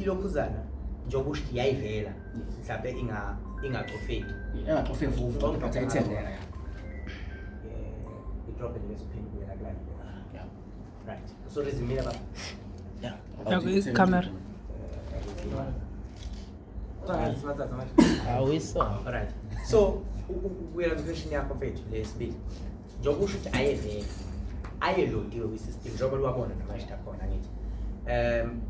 Ilokhuzana njengoba usho ukuthi yayivela mhlawumbe ingacofeki. Engaxofe fufu, but ayithengela ya. Idrobhe bese uphinde ubuyela kulana. Yeah. Right. So resume baba. Yeah. Camera. Sibathatha manje. Awiso. Alright. So ukubuyela ku-question yakho mfethu lesibili. Njengoba usho ukuthi ayevela, ayelodiwe kwi-system njengoba liwabona namashita akhona angithi.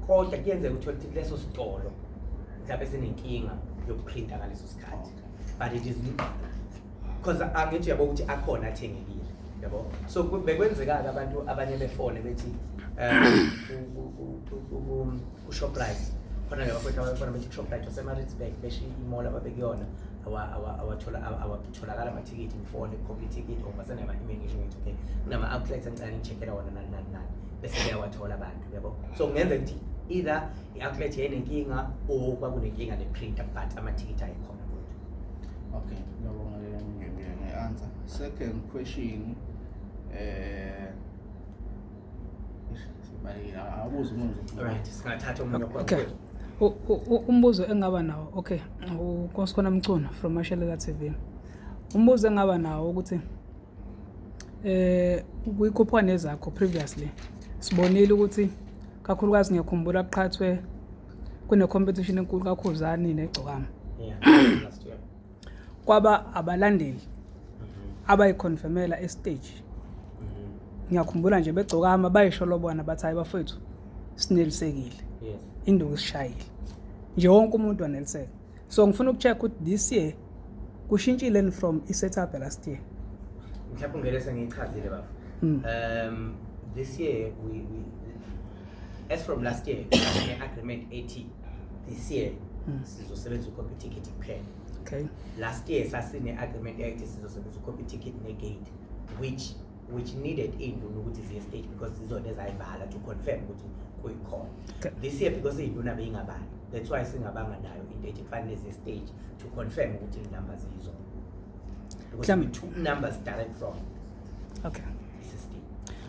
Kodwa kuyenzeka uthole ukuthi kuleso sitolo mhlawumbe sinenkinga yokuprinta ngaleso sikhathi. But it is because angithi uyabo ukuthi akhona athengekile, yabo. So bekwenzeka-ke abantu abanye befone bethi ku-Shoprite khona le bafowethu abafona bethi ku-Shoprite waseMaritzburg besho i-mall ababekuyona awatholakala amathikithi, ngifone kukhomba ithikithi or basende ama-email ngisho ngithi okay kunama-outlets engicela ningi-check-ela wona nani nani nani, bese beyawathola abantu, yabo. So kungenzeka ukuthi either i-outlet yayinenkinga or kwakunenkinga ne-printer, but amathikithi ayekhona futhi. Okay, ngiyabonga nge-answer. Second question, sibalekile, awubuze umuntu. Alright, singathatha omunye wakhona. Okay. Umbuzo engaba nawo, okay, uNkosikhona Mchunu from Mashelela TV. Umbuzo engaba nawo ukuthi kwikhuphuka nezakho previously sibonile ukuthi kakhulukazi ngiyakhumbula kuqhathwe kune competition enkulu kaKhuzani neGcokama. Yeah, last year. Kwaba abalandeli abayiconfirmela estage. Ngiyakhumbula nje beGcokama bayisho lobona bathi hayi bafethu sinelisekile. Yes. Induku isishayile. Nje wonke umuntu waneliseka. So ngifuna ukucheck ukuthi this year kushintshile from i-setup last year. Mhlawumbe ngeke sengiyichazile baba. This year we as from last year ne agreement ethi this year sizosebenzisa uComputicket kuphela. Okay. Last year sasine agreement ethi sizosebenzisa uComputicket ne-gate, which needed induna ukuthi ziye stage because izona ezayibhala to confirm ukuthi kuyikhona. Okay. This year because induna beyingabali, that's why singabanga nayo into ethi kufanele ziye stage to confirm ukuthi i-numbers yizona. Because we took numbers direct from Okay. the system.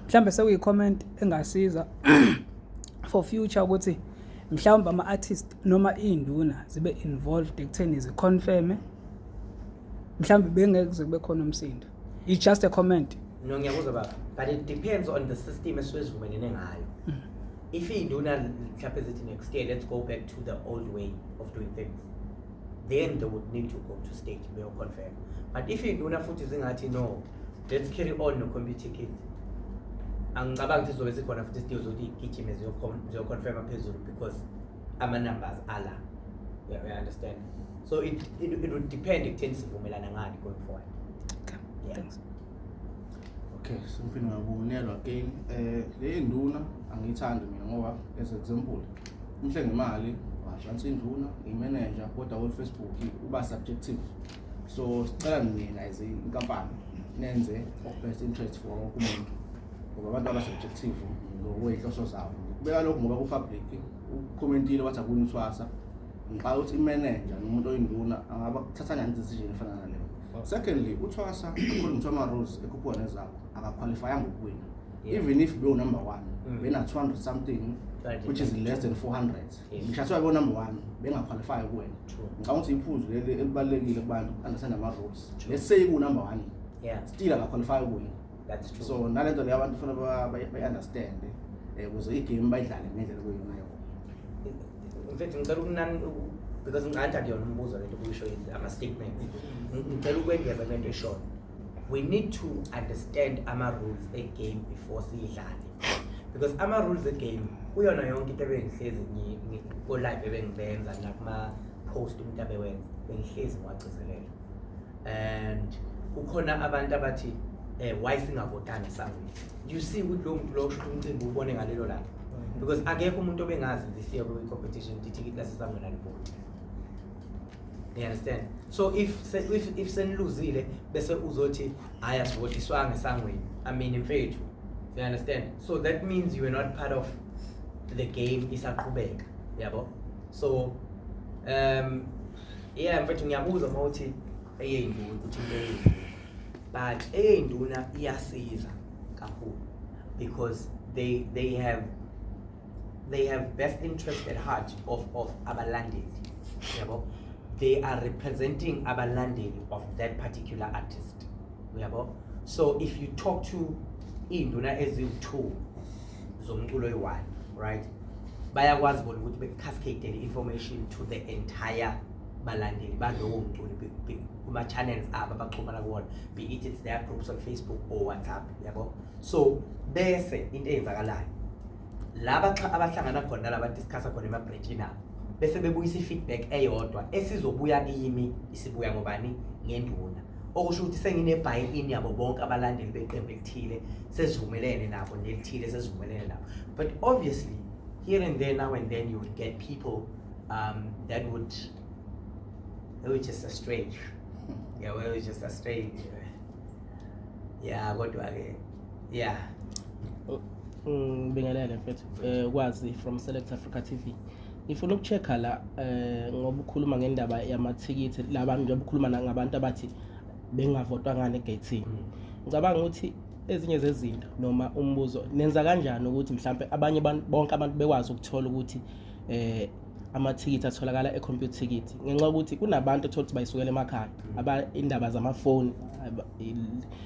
Mhlambe sekuyi-comment engasiza for future ukuthi mhlawumbe ama-artist noma iy'nduna zibe involved ekutheni ziconfirme, mhlawumbe bengeke kuze kube khona umsindo. It's just a comment. No, ngiyakuzwa baba, but it depends on the system esuke sivumelene ngayo. If iy'nduna mhlawumbe zithi next year let's go back to the old way of doing things, then they would need to go to stage beyo-confirm. But if iy'nduna futhi zingathi no, let's carry on no-Computicket, angicabangi ukuthi zizobe zikhona futhi isidingo zokuthi igijime ziyoconfirma phezulu because ama-numbers ala. You understand? So it would depend ekutheni sivumelana ngani going forward. Okay. Yeah. Thanks. Okay, simphinde ngabonelwa again. Le nduna angiyithandi mina ngoba as example, umhle ngemali washansa induna, i-manager kodwa ku Facebook uba subjective. So sicela nina as inkampani nenze of best interest for wonke umuntu. Ngoba abantu aba subjective ngokwey'nhloso zabo. Kubeka lokhu ngoba ku public ucommentile wathi akunuthwasa. Ngicabanga ukuthi i-manager nomuntu oyinduna angaba kuthatha kanjani decision efana naleyo. Secondly, uthwasa according to ama rules ekhuphuka nezakho akaqualifyanga ukuwina. Even if bewu number 1, bena 200 something, which is less than 400. Ngisho kuthiwa bewu number 1, bengaqualify ukuwina. Ngicabanga ukuthi iphuzu leli elibalulekile kubantu understand ama rules. Let's say ku number 1. Still akaqualify ukuwina. That's true. So nalento leyo abantu kufanele bay understand ukuze igame bayidlale ngendlela okuyiyona yona. In fact ngicela ukunani Because ngingathi akuyona umbuzo lento obuyisho, ama-statements. Ngicela ukwengeza kulento eshoyo. We need to understand ama-rules e-game before siyidlale, because ama-rules e-game kuyona yonke into ebengihlezi ko-live ebengibenza nakuma-post umuntu abewenza, bengihlezi ngiwagcizelela. And kukhona abantu abathi why singavotanga esangweni. You see ukuthi lowo muntu lowo kusho ukuthi umcimbi ubone ngalelo langa, because akekho umuntu obengazi this year kwi-competition ukuthi ithikithi lasesangweni alivoti. You understand? So if seniluzile bese uzothi hayi, asivotiswanga esangweni, I mean, mfethu, you understand? So that means you are not part of the game isaqhubeka, yabo. So yeah, mfethu, ngiyakuzwa uma uthi eyeyinduna, ukuthi into eyeyinduna, but eyeyinduna iyasiza kakhulu because they have best interest at heart of abalandeli, yabo. They are representing abalandeli of that particular artist, uyabo. So if you talk to iy'nduna eziwu-two zomculo oyi-one, right, bayakwazi bona ukuthi be-cascade information to the entire balandeli balowo mculi kuma-channels abo abaxhumana kuwona, be it it's their groups on Facebook or WhatsApp, yabo. So bese into eyenzakalayo laba xa abahlangana khona nalaba discussa khona ema-branchini abo, bese bebuyisa i-feedback eyodwa esizobuya kimi, isibuya ngobani? Ngenduna. Okusho ukuthi sengine-buy-in yabo bonke abalandeli beqembu elithile, sesivumelene nabo, nelithile sesivumelene nabo. But obviously here and there, now and then, you would get people that would they were just astray, yeah, we were just astray, yeah. Kodwa-ke, yeah. Ngibingelele mfethu, kwazi from Select Africa TV. Ngifuna ukuchecka la ngoba ukhuluma ngendaba yamathikithi labantu, njengoba ukhuluma ngabantu abathi bengavotwa ngane egate. Ngicabanga ukuthi ezinye zezinto noma umbuzo, nenza kanjani ukuthi mhlambe abanye abantu, bonke abantu bekwazi ukuthola ukuthi amathikithi atholakala e-Computicket, ngenxa yokuthi kunabantu othola ukuthi bayisukela emakhaya, aba indaba zamafoni,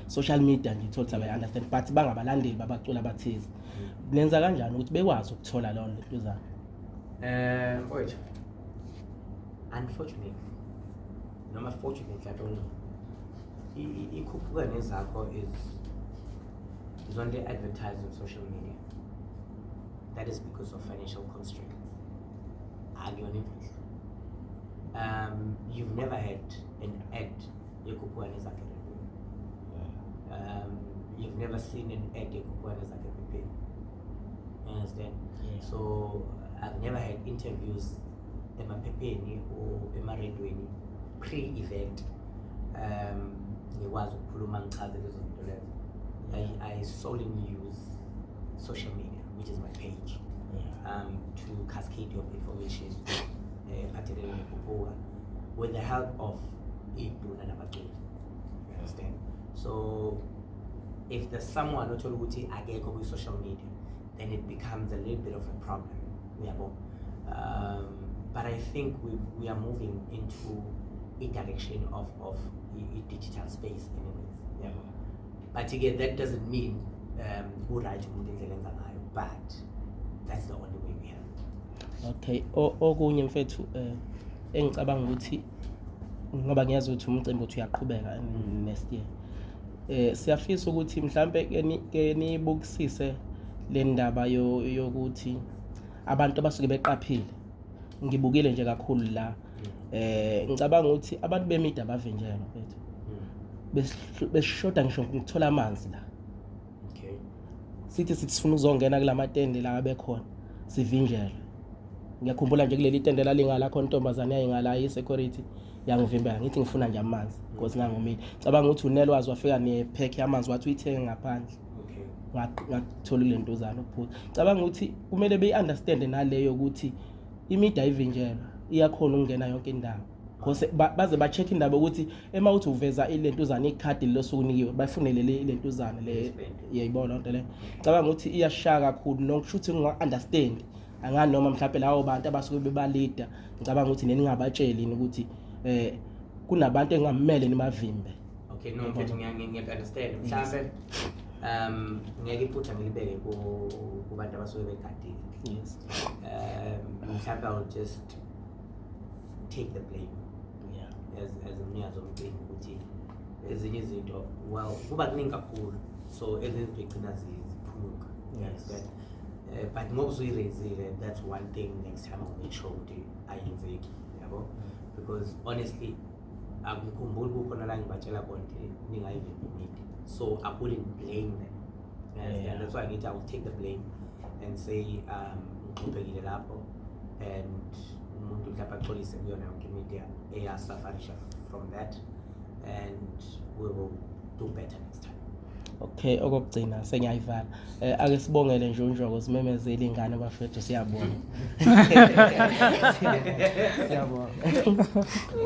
social media nje, uthola ukuthi abayi-understand, but bangabalandeli babaculi abathize. Nenza kanjani ukuthi bekwazi ukuthola leyo lentuzana? Mfowethu, unfortunately noma fortunately, I don't know, iKhuphuka Nezakho is only advertised on social media. That is because of financial constraints. Akuyona imfihlo. You've never had an ad yeKhuphuka Nezakho erediyweni. You've never seen an ad yeKhuphuka Nezakho ephepheni. You understand? Yeah. So I've never had interviews emaphepheni or emaredweni pre-event. Ngikwazi ukukhuluma ngichaze lezo zinto lezo. I solely use social media, which is my page, to cascade your information ephathelene neKhuphuka with the help of iy'nduna nabaculi. You understand? So if there's someone othola ukuthi akekho kwi-social media, then it becomes a little bit of a problem, uyabo. But I think we are moving into a direction of i-digital space anyways, yabo. But again, that doesn't mean ku-right umuntu indlela enza ngayo, but that's the only way we have. Okay, okunye mfethu engicabanga ukuthi, ngoba ngiyazi ukuthi umcimbi uthi uyaqhubeka next year, siyafisa ukuthi mhlambe ke nibukisise le ndaba yokuthi abantu abasuke beqaphile. Ngibukile nje kakhulu la, ngicabanga ukuthi abantu be-media bavinjelwa mfethu. Besishoda ngisho ngithola amanzi la. Sithi sifuna ukuzongena kulamatende la abekhona, sivinjelwe. Ngiyakhumbula nje kuleli tende lalingala khona intombazane yayingala i-security yangivimbela, ngithi ngifuna nje amanzi because ngangomile. Cabanga ukuthi unelwazi wafika ne-pack yamanzi, wathi uyithenge ngaphandle. Ngathola ile ntozana ukuphuza. Cabanga ukuthi kumele beyi-understande naleyo ukuthi i-media ivinjelwa, iyakhona ukungena yonke indawo, because baze ba-check indaba ukuthi ema uthi uveza ilentuzana, ikhadi losuku unikiwe, bafune leli ilentuzana le. Wristband. Yayibona lento le, cabanga ukuthi iyashaya kakhulu nokusho ukuthi nginga-understand angani noma mhlawumbe lawo bantu abasuke bebalida. Ngicabanga ukuthi neningabatsheli yini ukuthi kunabantu engamele nibavimbe. Okay, no mfethu, ngiyaku-understand. Mhlambe ngeke iphutha ngilibeke kubantu abasuke begadile. Mhlambe I'll just take the blame as umnikazi womcimbi ukuthi ezinye izinto, well, kuba kuningi kakhulu, so ezinye izinto igcina ziphunyuka. You understand? But ngoba usuyireyizile, that's one thing next time I'll make sure ukuthi ayenzeki, yabo, because honestly angikhumbuli kukhona la ngibatshela khona ukuthi ningayivimbi media, so I wouldn't blame them. You understand? That's why ngithi I will take the blame and say ngixophekile lapho and umuntu mhlawumbe axolise kuyona yonke imedia eyasufferisha from that, and we will do better next time. Okay, okokugcina sengiyayivala. Ake sibongele nje uNjoko, simemezele ingane bafethu, siyabonga. Siyabonga.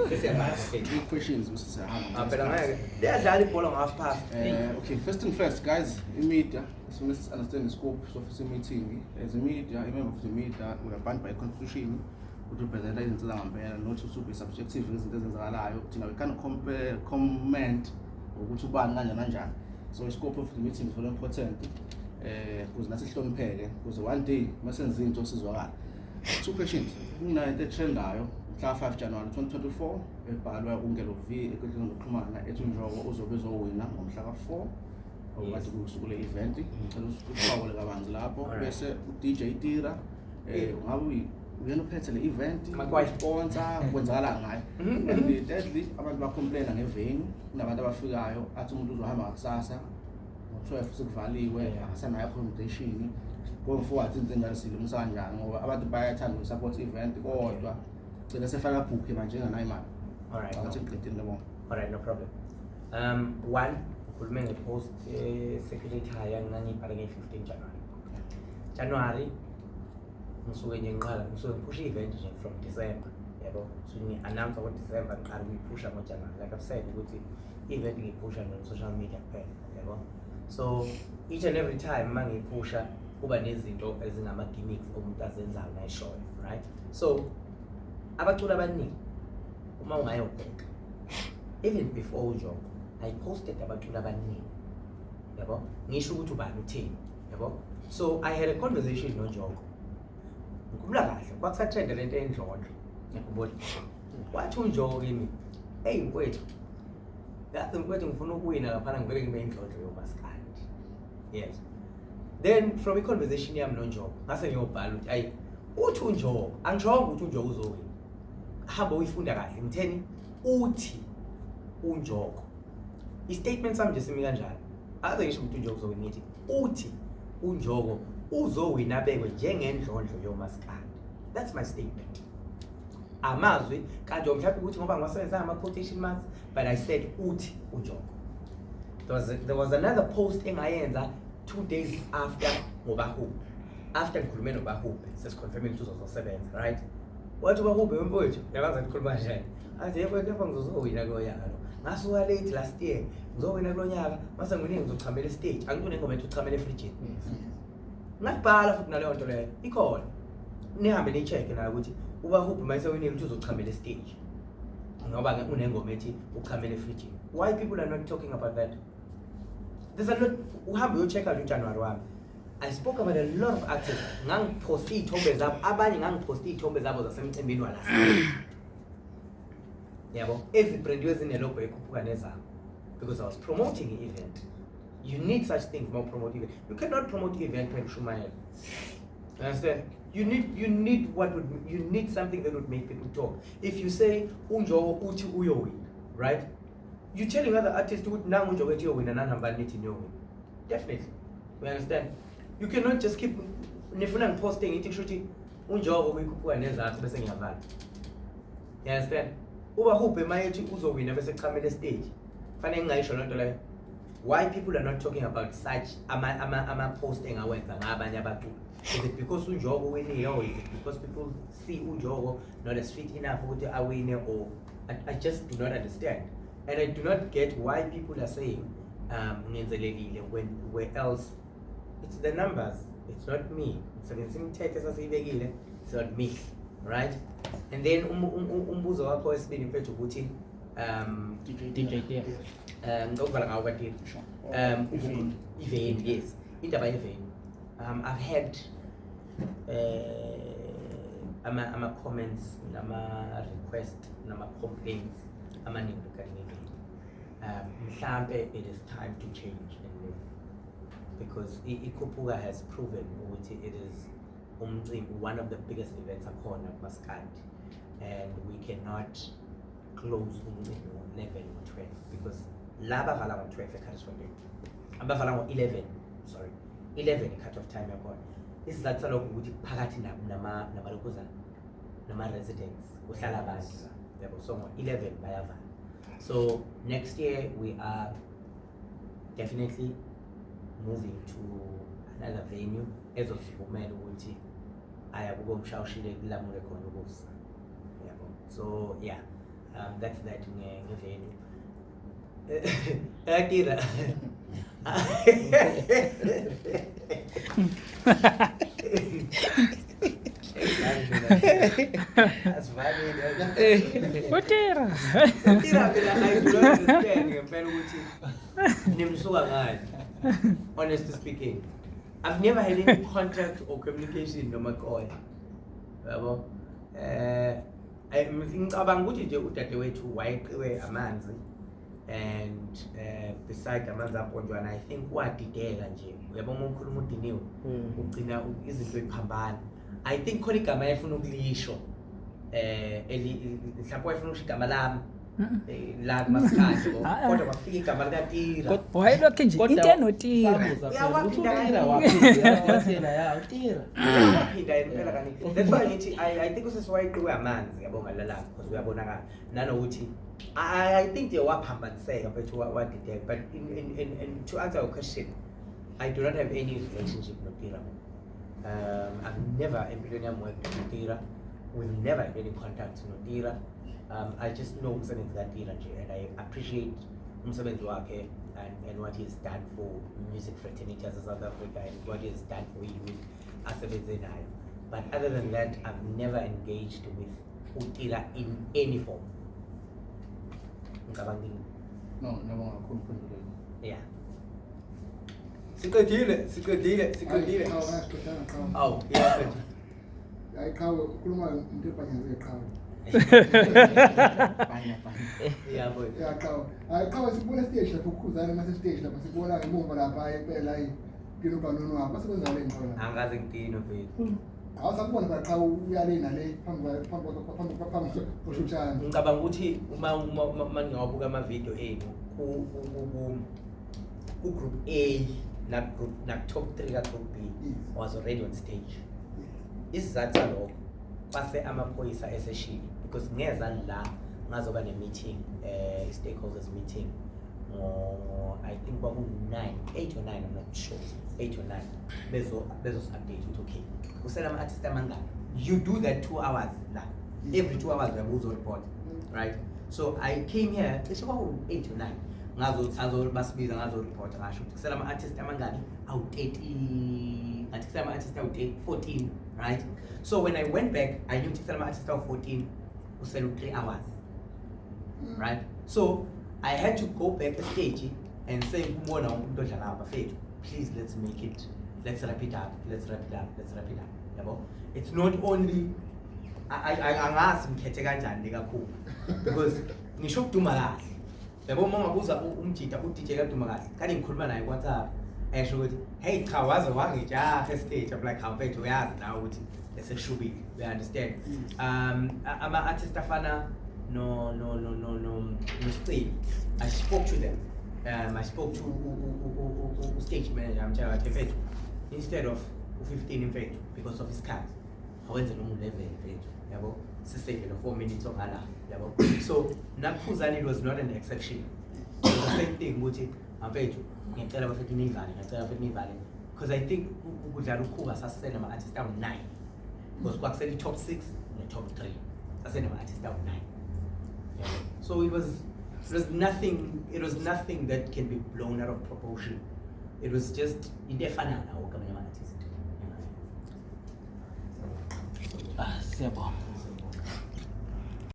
Sesiyabala. Two questions bese siyahamba. Ah, phela ngeke liyadlala ibhola ngo-half past. Okay, first thing first, guys, i-media, so let's understand the scope of this meeting. As a media, a member of the media, we are bound by constitution ukurepresenta izinto zangempela, not to be subjective izinto ezenzakalayo. Thina we can't compare, comment ukuthi ubani kanjani kanjani. So i-scope of the meeting is very important ukuze nathi sihlonipheke, ukuze one day masenza into sizwakala. Two questions. Kunento etrendayo mhla 5 January 2024 ebhalwa uNgelo V enkundleni zokuxhumana ethi uNjoko uzobe ezowina ngomhla ka-4, okade kusuku le-event. Ngicela uphawule kabanzi lapho. Bese u-DJ Tira, ungabe uyena uphethe le event, Makwai. sponsor, kwenzakala ngayo? And thirdly, abantu bacomplaina ngevenue. Kunabantu abafikayo athi umuntu uzohamba ngakusasa ngo-12 sekuvaliwe, akasanayo accommodation. Going forward, izinto enjalo silungisa kanjani? Ngoba abantu bayathanda ukusupport event kodwa gcina sefaka bhukhe manje enganayo imali. Alright. Ngathi ngiqedile lebo. Alright, no problem. One, ukhulume nge-post circulator ngangiyibhale nge-15 January. January ngisuke nje ngiqala, ngisuke ngiphusha i-event nje from December, yabo. So ngi-announce ngo-December, ngiqala ukuyiphusha ngo-January. Like I've said ukuthi i-event ngiyiphusha on social media kuphela, yabo. So each and every time uma ngiyiphusha kuba nezinto ezingama-gimmicks umuntu azenzayo nayishoyo, right? So abaculi abaningi uma ungayobheka, even before uNjoko, I posted abaculi abaningi, yabo, ngisho ukuthi ubani utheni, yabo. So I had a conversation noNjoko, ngikhumbula kahle kwakusatrenda lento endlondlo, ngiyakhumbula wathi uNjoko kimi, "Eyi mfowethu, yazi mfowethu, ngifuna ukuwina laphana, ngivele ngibe indlondlo yomaskandi." Yes, then from i-conversation yami noNjoko ngase ngiyobhala ukuthi ayi, uthi uNjoko, angishongo ukuthi uNjoko uzowina, hamba uyifunda kahle, ngitheni, uthi uNjoko. I-statement sami nje simi kanjalo, akaze ngisho ukuthi uNjoko uzowina, ngithi uthi uNjoko uzowina abekwe njengendlondlo yomaskandi. That's my statement, amazwi kanje mhlawumbe ukuthi ngoba ngiwasebenzisa ama-quotation marks, but I said uthi uNjoko. There was another post engayenza 2 days after ngoBahube, after ngikhulume noBahube, sesiconfirmile ukuthi uzozosebenza, right? Wathi uBahube, "Mfowethu, yabaza ngikhuluma kanjani?" Athi, "Yebo, lapha ngizozowina kulo nyaka lo, ngasuka late last year, ngizowina kulo nyaka, mase ngiwinile ngizochamela estage." Angikho nengoma ethi uchamela efrijini, ngakubhala futhi naleyo nto leyo ikhona, nihambe niyi-check-e nayo ukuthi uBahubhe uma esewinile ukuthi uzochamela estage ngoba unengoma ethi uchamela efrijini. Why people are not talking about that? There's a lot. Uhambe uyo-check-a nje uJanuwari wami, I spoke about a lot of artists, ngangiphosta iy'thombe zabo, abanye ngangiphosta iy'thombe zabo zasemcimbini walast year, yabo, ezibrandiwe ezinelogo ekhuphuka nezabo, because I was promoting i-event. You need such things uma upromote event. You cannot promote event phela ushumayela, you understand? You need what would you need something that would make people talk. If you say uNjoko uthi uyowina, right, you telling other artists ukuthi nangu uNjoko ethi uyowina, nanihambani nithi niyowina. Definitely, you understand? You cannot just keep nifuna ngiposte ngithi kusho ukuthi uNjoko kuyikhuphuka nezakho bese ngiyavala, you understand? UBahubhe mayethi uzowina bese echamela stage, fanele ngingayisho loo nto leyo. Why people are not talking about such ama post engawenza ngabanye abaculi? Is it because uNjoko winile, or is it because people see uNjoko not as fit enough ukuthi awine? Or I just do not understand and I do not get why people are saying ngenzelelile when where else it's the numbers. It's not me, ngisebenzisa imithetho esasiyibekile, it's not me, right? And then umbuzo wakho wesibili mfethu ukuthi DJ Tira. Ngikuvala ngawo kaTira. Iveni. Iveni, yes, indaba yeveni, I've had Ama comments nama request nama complaints amaningi regarding i-venue. Mhlambe it is time to change and move because iKhuphuka has proven ukuthi it is umcimbi, one of the biggest events akhona kumaskandi, and we cannot close umcimbi ngo-11 ngo-12 because la bavala ngo-12 eCarrisfontein, abavala ngo-11, sorry, 11 i-cut off time yakhona. Isizathu salokho ukuthi phakathi namalokhuzana nama-residents kuhlala abantu, yabo. So ngo-11 bayavala. So next year we are definitely moving to another venue ezosivumela ukuthi aya kube umshawushile kulamule khona ukusa, yabo. So yeah, that's that nge-venue. Akira. Asivalile. Utira. Tira phela, I do not understand ngempela ukuthi nimsuka ngani. Honestly speaking, I've never had any contact or communication noMakoya. Yabo. Ngicabanga ukuthi nje udadewethu wayeqiwe amanzi and beside amanzi amponjwana, I think wadideka nje. Uyabo, uma ukhuluma udiniwe ugcina izinto iphambana. I think khona igama ayefuna ukulisho, eli mhlawumbe wayefuna ukusho igama lami la kumasikhathi, Ah, ah. kodwa kwafika igama likaTira. Wayelokhu nje into enotira. Sabuza phela ukuthi Uyawaphinda uTira kaningi. waphi, wathi yena ya uTira. Waphinda yena impela kaningi. That's why ngithi I think usisi wayeqiwe amanzi, yabo, ngalalanga because uyabonakala nanokuthi I think nje waphambaniseka mfethu, wadideka. But in to answer your question, I do not have any relationship noTira. I've never empilweni yami worked with Tira. We've never had any contact noTira. I just know umsebenzi kaTira nje and I appreciate umsebenzi wakhe and what he's done for music fraternity as South Africa and what he's done for youth asebenze nayo. But other than that, I've never engaged with uTira in any form. Ngicabanga. No, ngiyabonga kakhulu uphenduleni. Yeah. Siqedile, siqedile, siqedile. Hayi, qhawe, asiqedanga, qhawe. Awu, yeah. Hayi qhawe, ukhuluma into ebhanyaziwe, qhawe. Bhanya bhanya. Yeah, boy. Ya qhawe. Hayi qhawe, sikubona stage lapho uKhuzani mase stage lapho sikubona ngemuva lapha, hayi impela, hayi kilo kanunu wakho. Basebenzale qhawe lapha. Angaze ngidino mfethu. Awusakubona phela qhawe, uyale nale phambi koshutshana. Ngicabanga ukuthi uma ningawabuka ama-video enu ku group A na group na top 3 ka group B, was already on stage. Isizathu salokho kwase amaphoyisa eseshile because ngeza la ngazoba ne-meeting, stakeholders meeting ngo I think kwaku 9, 8 or 9, I'm not sure, 8 or 9, bezo update ukuthi okay, kusela ama artist amangaki. You do that 2 hours la, every 2 hours uyabuza report, right? So I came here cishe kwaku 8 or 9, ngazo ngazo basibiza, ngazo report, ngasho ukuthi kusela ama artist amangaki, awu 30, ngathi kusela ama artist awu 14, right? So when I went back, I knew ukuthi kusela ama artist awu 14, kusela 3 hours, right? So I had to go back stage and say kubona wonke umuntu odlalayo, bafethu, please, let's make it, let's wrap it up, let's wrap it up, let's wrap it up, yabo. It's not only angazi ngikhethe kanjani kakhulu because ngisho ukuduma kahle, yabo, uma ungabuza umjida u-DJ kaduma kahle kade ngikhuluma naye ku-WhatsApp, esho ukuthi hey cha, waze wangijaha estage. I'm like, hawu mfethu, uyazi nawe ukuthi esekushubile, you understand? Ama-artist afana no Siceli, I spoke to them. I spoke to u-stage manager, amtshela wathi mfethu, instead of u-15 mfethu, because of isikhathi, awenze noma u-11 mfethu, yabo, sisave lo 4 minutes ongala, yabo. So naKhuzani, it was not an exception. It was the same thing ukuthi mfethu, ngiyacela bafethu niyivale, ngiyacela bafethu niyivale, because I think ukudlala ukhuba sasisele nama-artist awu-9 because kwakusele i-top 6 ne-top 3, sasenama-artist awu-9. Yeah. So it was nothing that can be blown out of proportion. It was just into efana nawo wonke amanye ama-artist. Ah, siyabonga.